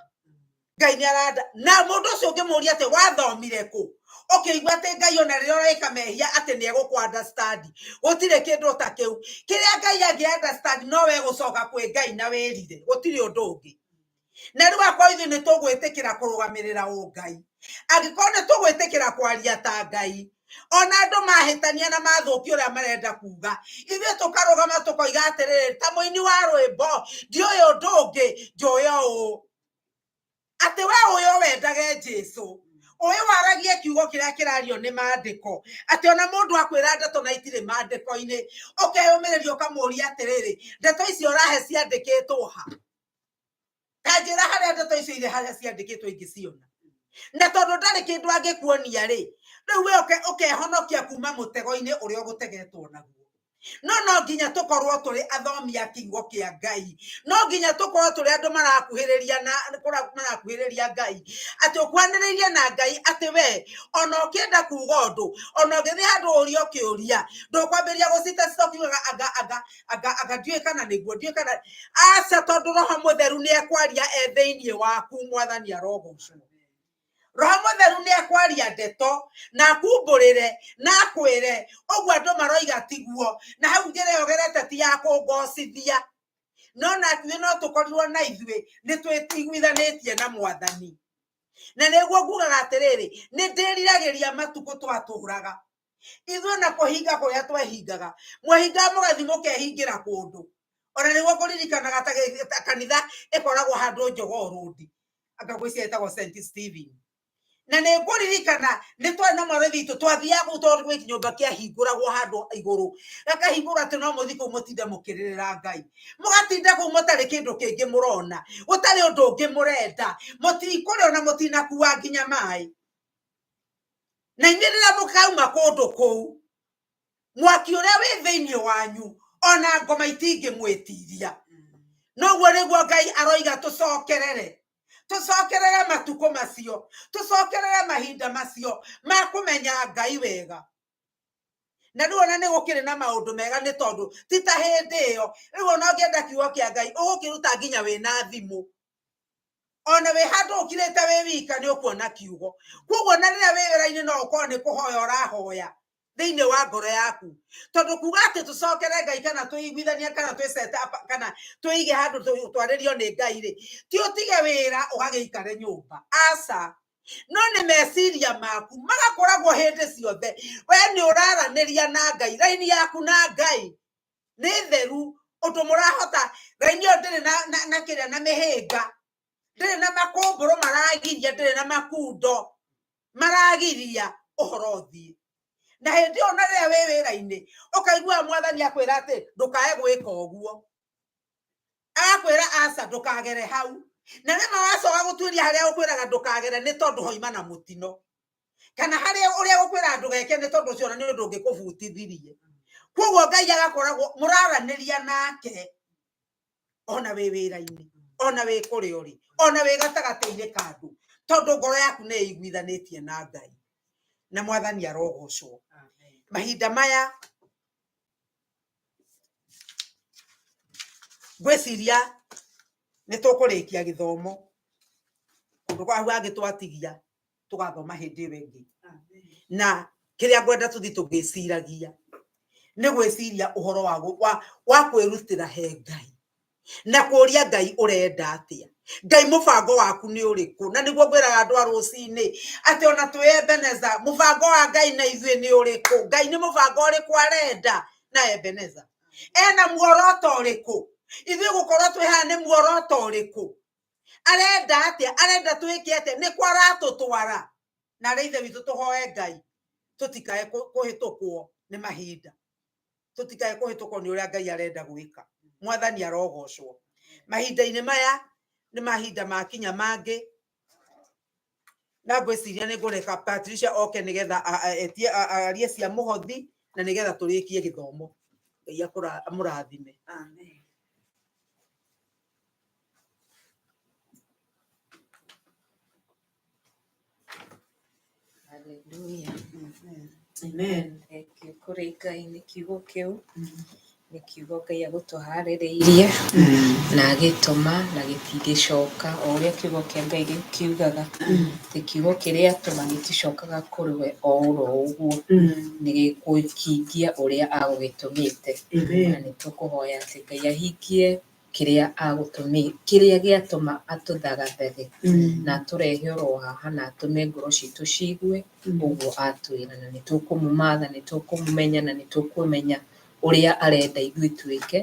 Ngai nĩ aranda. Na mũndũ ũcio ũngĩmũria atĩ wathomire kũ, ũkĩigua atĩ Ngai ona rĩrĩa ũreka mehia atĩ nĩ egũkũ understand, gũtirĩ kĩndũ ta kĩu. Kĩrĩa Ngai angĩ understand no we gũcoka kwĩ Ngai na wĩrire, gũtirĩ ũndũ ũngĩ. Na rĩu akorwo ithuĩ nĩ tũgwĩtĩkĩra kũrũgamĩrĩra ũngai, angĩkorwo nĩ tũgwĩtĩkĩra kwaria ta Ngai, ona andũ mahĩtania na mathũkia ũrĩa marenda kuga, ithuĩ tũkarũgama tũkoiga atĩrĩrĩ, ta mũini wa rwĩmbo, ndiũĩ ũndũ ũngĩ, njũĩ o ũũ, atĩ we ũyũ wendage Jesũ, ũyũ waragie kiugo kĩrĩa kĩrario nĩ maandĩko, atĩ ona mũndũ akwĩra ndeto na itirĩ maandĩko-inĩ, ũkeyũmĩrĩria ũkamũria atĩrĩrĩ, ndeto icio ũrahe ciandĩkĩtwo ha? Ta njĩra harĩa ndeto icio irĩ, harĩa ciandĩkĩtwo ingĩciona. Na tondũ ndarĩ kĩndũ angĩkuonia rĩ, rĩu we ũkehonokia kuma mũtego-inĩ ũrĩa ũgũtegetwo naguo. No no nginya tũkorwo tũrĩ athomi a kiugo kĩa Ngai, no nginya tũkorwo tũrĩ andũ marakuhĩrĩria na marakuhĩrĩria Ngai, atĩ ũkuhanĩrĩirie na Ngai, atĩ we ona ũkĩenda kuga ũndũ, ona ũngĩthiĩ handũ ũrio kĩũria, ndũkwambĩrĩria gũcitacita ũkiugaga anga anga anga anga ndiũĩ kana nĩguo, ndiũĩ kana aca, tondũ Roho Mũtheru nĩ ekwaria e thĩinĩ waku. Mwathani arogocwo. Roho Mũtheru nĩ ekwaria ndeto na akumbũrĩre na akwĩre ũguo andũ maroiga tiguo, na hau njĩra ĩyo ũgerete ti ya kũngocithia. No na ithuĩ no tũkorirwo na ithuĩ nĩ twĩiguithanĩtie na Mwathani. Na nĩguo ngugaga atĩrĩrĩ, nĩ ndĩriragĩria matukũ twatũraga ithuĩ na kũhinga kũrĩa twehingaga, mwehingaga mũgathiĩ mũkehingĩra kũndũ. Ona nĩguo kũririkanaga ta kanitha ĩkoragwo handũ Jogoo Road, anga ngwĩciria ĩtagwo St Stephen. Na nĩ ngũririkana nĩ twarĩ na mwarĩ witũ twathiaga kũu, tondũ gwĩ kĩnyũmba kĩahingũragwo handũ igũrũ, gakahingũrwo atĩ no mũthiĩ kũu mũtinde mũkĩrĩrĩra Ngai, mũgatinda kũu mũtarĩ kĩndũ kĩngĩ mũrona, gũtarĩ ũndũ ũngĩ mũrenda, mũtikũrĩa ona mũtinakua nginya maĩ. Na inyuĩ rĩrĩa mũkauma kũndũ kũu, mwaki ũrĩa wĩ thĩinĩ wanyu ona ngoma itingĩmwĩtiria. Noguo nĩguo Ngai aroiga tũcokerere, tũcokerere matukũ macio, tũcokerere mahinda macio ma kũmenya Ngai wega. Na rĩu ona nĩ gũkĩrĩ na maũndũ mega, nĩ tondũ ti ta hĩndĩ ĩyo. Rĩu ona ũngĩenda kiugo kĩa Ngai ũgũkĩruta nginya wĩna thimũ, ona wĩ handũ ũkirĩte wĩ wika nĩ ũkuona kiugo. Koguo na rĩrĩa wĩ wĩra-inĩ no ũkorwo nĩ kũhoya ũrahoya thĩinĩ wa ngoro yaku, tondũ kuga atĩ tũcokere Ngai kana tũiguithanie kana twĩcete kana twĩige handũ twarĩrio nĩ Ngai rĩ, ti ũtige wĩra ũgagĩikare nyũmba, aca. No nĩ meciria maku magakoragwo hĩndĩ ciothe we nĩ ũraranĩria na Ngai, raini yaku na Ngai nĩ theru, ũndũ mũrahota raini ĩyo ndĩrĩ na kĩrĩa na mĩhĩnga, ndĩrĩ na makũmbũrũ maragiria, ndĩrĩ na makundo maragiria ũhoro ũthiĩ. Na hĩndĩ ĩyo na rĩrĩa wĩ wĩra-inĩ ũkaigua Mwathani akwĩra atĩ ndũkae gwĩka ũguo, agakwĩra aca ndũkagere hau. Na rĩmwe wacoka gũtuĩria harĩa ũkwĩraga ndũkagere nĩ tondũ hoima na mũtino, kana harĩa ũrĩa gũkwĩra ndũgeke nĩ tondũ ũcio ona nĩ ũndũ ũngĩkũbutithirie. Koguo Ngai agakoragwo mũraranĩria nake ona wĩ wĩra-inĩ, ona wĩ kũrĩa ũrĩ, ona wĩ gatagatĩ-inĩ ka andũ, tondũ ngoro yaku nĩ ĩiguithanĩtie na Ngai. Na Mwathani arogocwo. Mahinda maya ngwĩciria nĩ tũkũrĩkia gĩthomo, kũndũ kwa hau hangĩ twatigia tũgathoma hĩndĩ ĩyo ĩngĩ. Na kĩrĩa ngwenda tũthiĩ tũgĩciragia nĩ gwĩciria ũhoro wa kwĩrutĩra he Ngai na kũria Ngai ũrenda atĩa, Ngai mũbango waku nĩ ũrĩkũ. Na nĩguo ngwĩraga andũ a rũcinĩ atĩ ona twĩ Ebeneza, mũbango wa Ngai na ithuĩ nĩ ũrĩkũ, Ngai nĩ mũbango ũrĩkũ arenda na Ebeneza, ena muoroto ũrĩkũ, ithuĩ gũkorwo twĩ haha nĩ muoroto ũrĩkũ, arenda atĩa, arenda twĩke atĩa, nĩ kwa aratũtwara. Na arĩa ithe witũ tũhoe Ngai tũtikae kũhĩtũkwo nĩ mahinda, tũtikae kũhĩtũkwo nĩ ũrĩa Ngai arenda gwĩka. Mwathani arogocwo. Mahinda-inĩ maya nĩ mahinda makinya mangĩ, na ngwĩciria nĩ ngũreka Patricia oke nĩgetha etie arie cia mũhothi na nĩgetha tũrĩkie gĩthomo. Ngai amũrathime. Amen. Hallelujah. Amen. Thank you kũrĩ Ngai nĩ kiugo kĩu, nĩ kiugo Ngai agũtũharĩrĩirie na agĩtũma na gĩtingĩcoka, o ũrĩa kiugo kĩa Ngai kiugaga atĩ kiugo kĩrĩa atũma gĩticokaga kũrĩ we o oro ũguo, nĩ gĩkũhingia ũrĩa agũgĩtũmĩte. Na nĩ tũkũhoya atĩ Ngai ahingie kĩrĩa agũtũmĩ, kĩrĩa gĩatũma atũthagathage na atũrehe oro haha na atũme ngoro citũ ciigue ũguo atwĩra. Na nĩ tũkũmũmatha, nĩ tũkũmũmenya na nĩ tũkũmenya ũrĩa arenda ithuĩ twĩke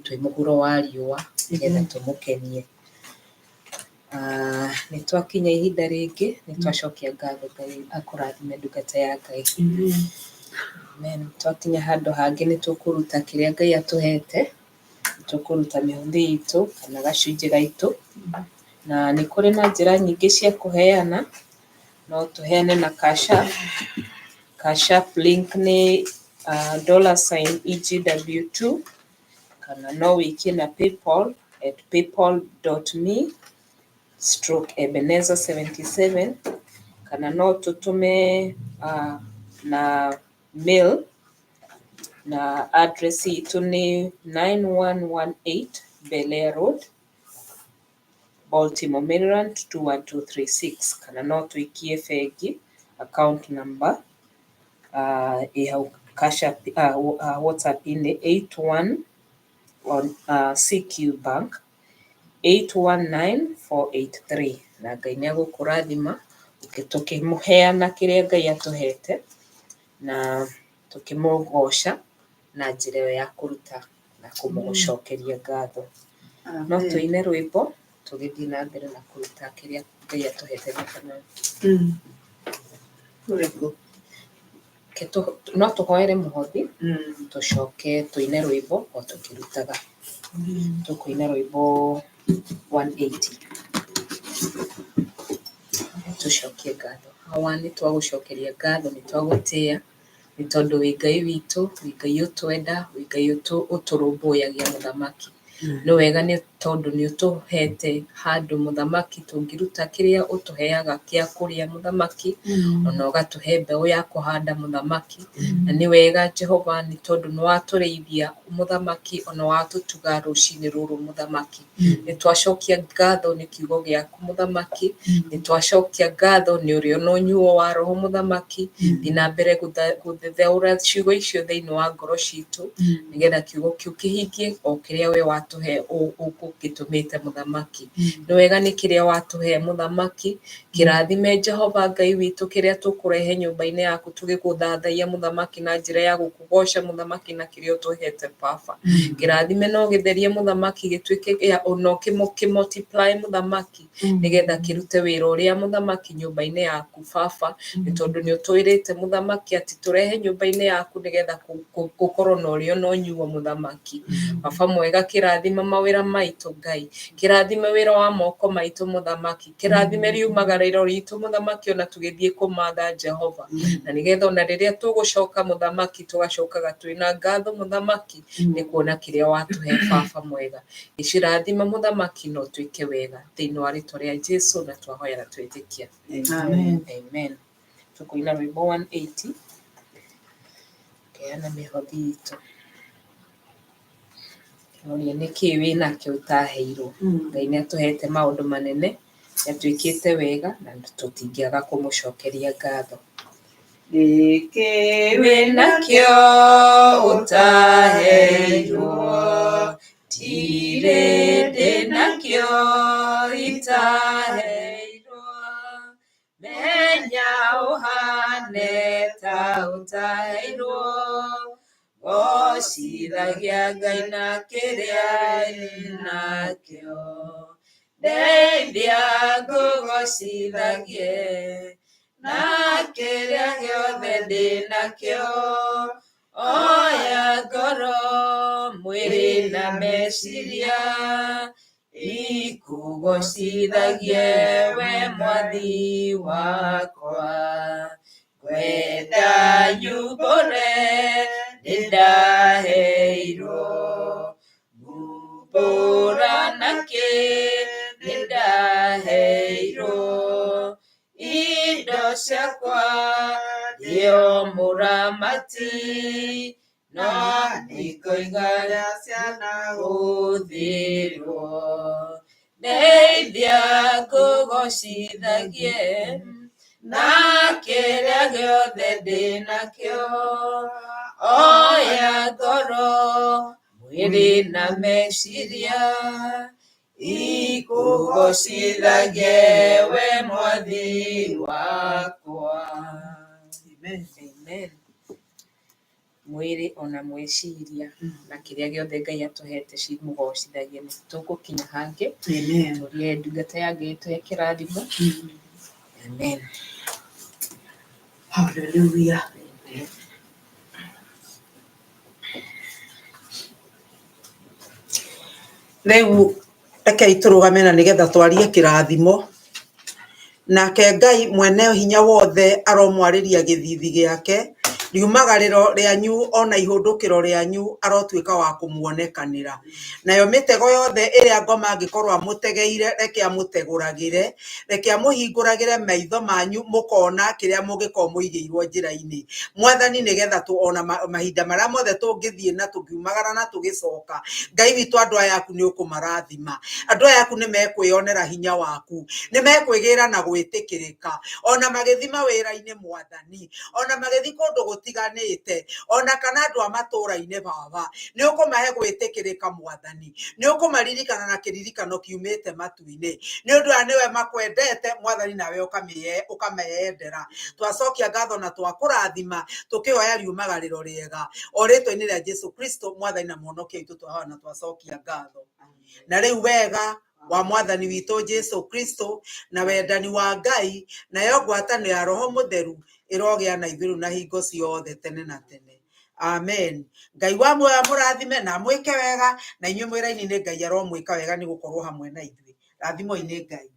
twĩ mũhuro wa riũa nĩgetha tũmũkenie. Nĩ twakinya ihinda rĩngĩ, nĩ twacokia ngatho Ngai akũrathime ndungata ya Ngai. Amen. Twakinya handũ hangĩ nĩ tũkũruta kĩrĩa Ngai atũhete, nĩ tũkũruta mĩhothi itũ kana gacunjĩ gaitũ, na nĩ kũrĩ na njĩra nyingĩ cia kũheana. No tũheane na Cash App. Cash App link nĩ dollar sign EGW2, kana no wĩikie na PayPal at paypal.me/Ebenezer77, kana no tũtũme na mail na address itũ nĩ 9118 Bel Air Road, Baltimore, Maryland 21236, kana no tũikie bengi account number ĩ hau Cash App, WhatsApp-inĩ 81 on CQ Bank 819483, na Ngai nĩ egũkũrathima tũkĩmũheana kĩrĩa Ngai atũhete na tũkĩmũgoca na njĩra ĩyo ya kũruta na kũmũcokeria ngatho. No tũine rwĩmbo tũgĩthiĩ na mbere na kũruta kĩrĩa Ngai atũhete na Ũrĩkũ? No tũhoere mũhothi, tũcoke tũine rwĩmbo o tũkĩrutaga. Tũkũina rwĩmbo 180 tũcokie ngatho. Hawa nĩ twagũcokeria ngatho, nĩ twagũtĩĩa nĩ tondũ wĩ Ngai witũ, wĩ Ngai ũtwenda, wĩ Ngai ũtũrũmbũyagia mũthamaki. Nĩ wega nĩ tondũ nĩ ũtũhete handũ mũthamaki tũngĩruta kĩrĩa ũtũheaga kĩa kũrĩa mũthamaki, ona ũgatũhe mbeũ ya kũhanda mũthamaki. Na nĩ wega Jehova nĩ tondũ nĩ watũrĩithia mũthamaki, ona watũtuga rũcinĩ rũrũ mũthamaki. Nĩ twacokia ngatho nĩ kiugo gĩaku mũthamaki, nĩ twacokia ngatho nĩ ũrĩo na ũnyuo wa roho mũthamaki. Thiĩ na mbere gũthetheũra ciugo icio thĩinĩ wa ngoro citũ, nĩgetha kiugo kĩu kĩhingie o kĩrĩa we watũhe ũgũgĩtũmĩte mũthamaki. Nĩ wega nĩ kĩrĩa watũhe mũthamaki, kĩrathime Jehova Ngai witũ kĩrĩa tũkũrehe nyũmba-inĩ yaku tũgĩgũthathaia mũthamaki na njĩra ya gũkũgoca mũthamaki na kĩrĩa ũtũhete baba. Kĩrathime no gĩtherie mũthamaki gĩtuĩke gĩa ona kĩ multiply mũthamaki, nĩgetha kĩrute wĩra ũrĩa mũthamaki nyũmba-inĩ yaku baba, nĩ tondũ nĩ ũtwĩrĩte mũthamaki atĩ tũrehe nyũmba-inĩ yaku nĩgetha gũkorwo na ũrĩo na ũnyuo mũthamaki. Baba mwega, kĩrathime mawĩra maitũ Ngai, kĩrathime wĩra wa moko maitũ mũthamaki, kĩrathime riumagarĩro ritũ mũthamaki ona tũgĩthiĩ kũmatha Jehova, na nĩgetha ona rĩrĩa tũgũcoka mũthamaki tũgacokaga twĩna ngatho mũthamaki nĩ kuona kĩrĩa watũhe baba mwega. Gĩcirathime mũthamaki na ũtwĩke wega thĩinĩ wa rĩtwa rĩa Jesu na twahoya na twetĩkia. Amen. Amen. Tũkũina rwĩmbo 180 keana mĩhothi itũ. Ũria nĩkĩĩ wĩnakĩo ũtaheirwo. Ngai nĩ atũhete maũndũ manene, nĩ atwĩkĩte wega na tũtingĩaga kũmũcokeria ngatho. Nĩkĩ Wĩnakĩo ũtaheirwo, ndirĩ ndĩnakĩo itaheirwo, menya ũhane ta ũtaheirwo, gocithagia Ngai na kĩrĩa wĩnakĩo, ndeithia ngũgocithagie na kĩrĩa gĩothe ndĩnakĩo, oya ngoro mwĩrĩ na meciria ikũgocithagie we mwathi wakwa. Ngwenda nyumbũre nĩndaheirwo, ngumbũra nakĩ nĩndaheirwo, indo ciakwa ndĩo mũramati, no nĩngoiga ciana gũthĩrwo, ndeithia ngũgocithagie na kĩrĩa gĩothe ndĩnakĩo, oya ngoro mwĩrĩ na meciria ikũgocithagie we mwathi wakwa. Amen. Amen. Mwĩrĩ ona mweciria na kĩrĩa gĩothe Ngai atũhete cimũgocithagie. Nĩ tũgũkinya hangĩ Amen. tũrie ndungata ya Ngai ĩtũhe kĩrathimo. Amen. Hallelujah. Rĩu rekei tũrũgame na nĩgetha twarie kĩrathimo. Nake Ngai mwene hinya wothe aromwarĩria gĩthithi gĩake, riumagarĩro rĩanyu ona ihũndũkĩro rĩanyu arotuĩka wa kũmuonekanĩra. Nayo mĩtego yothe ĩrĩa ngoma angĩkorwo amũtegeire, reke amũtegũragĩre, reke amũhingũragĩre maitho manyu mũkona kĩrĩa mũngĩkorwo mũigĩirwo njĩra-inĩ. Mwathani, nĩgetha tu ona mahinda marĩa mothe tũngĩthiĩ na tũkiumagara na tũgĩcoka, Ngai witũ, andũ aya aku nĩ ũkũmarathima. Andũ aya aku nĩ mekwĩyonera hinya waku, nĩ mekwĩgĩra na gwĩtĩkĩrĩka, ona magĩthiĩ mawĩra-inĩ Mwathani, ona magĩthiĩ kũndũ gũtiganĩte, ona kana andũ a matũũra-inĩ Baba, nĩ ũkũmahe gwĩtĩkĩrĩka Mwathani, nĩ ũkũmaririkana na kĩririkano kiumĩte matu-inĩ, nĩ ũndũ aya nĩwe makwendete Mwathani, nawe ũkameyendera. Twacokia ngatho na twakũrathima, tũkĩhoya riumagarĩro rĩega o rĩtwa-inĩ rĩa Jesu Kristo Mwathani na Mũhonokia witũ, twahoya na twacokia ngatho. Na rĩu wega wa Mwathani witũ Jesu Kristo na wendani wa Ngai nayo ngwatanĩro ya Roho Mũtheru ĩrogĩa na ithuĩ rĩu na hingo ciothe tene na tene. Amen. Ngai wa muoyo amũrathime na amwĩke wega, na inyuĩ mwĩra-inĩ Ngai aromwĩka wega nĩ gũkorwo hamwe na ithuĩ. Rathimoi nĩ Ngai.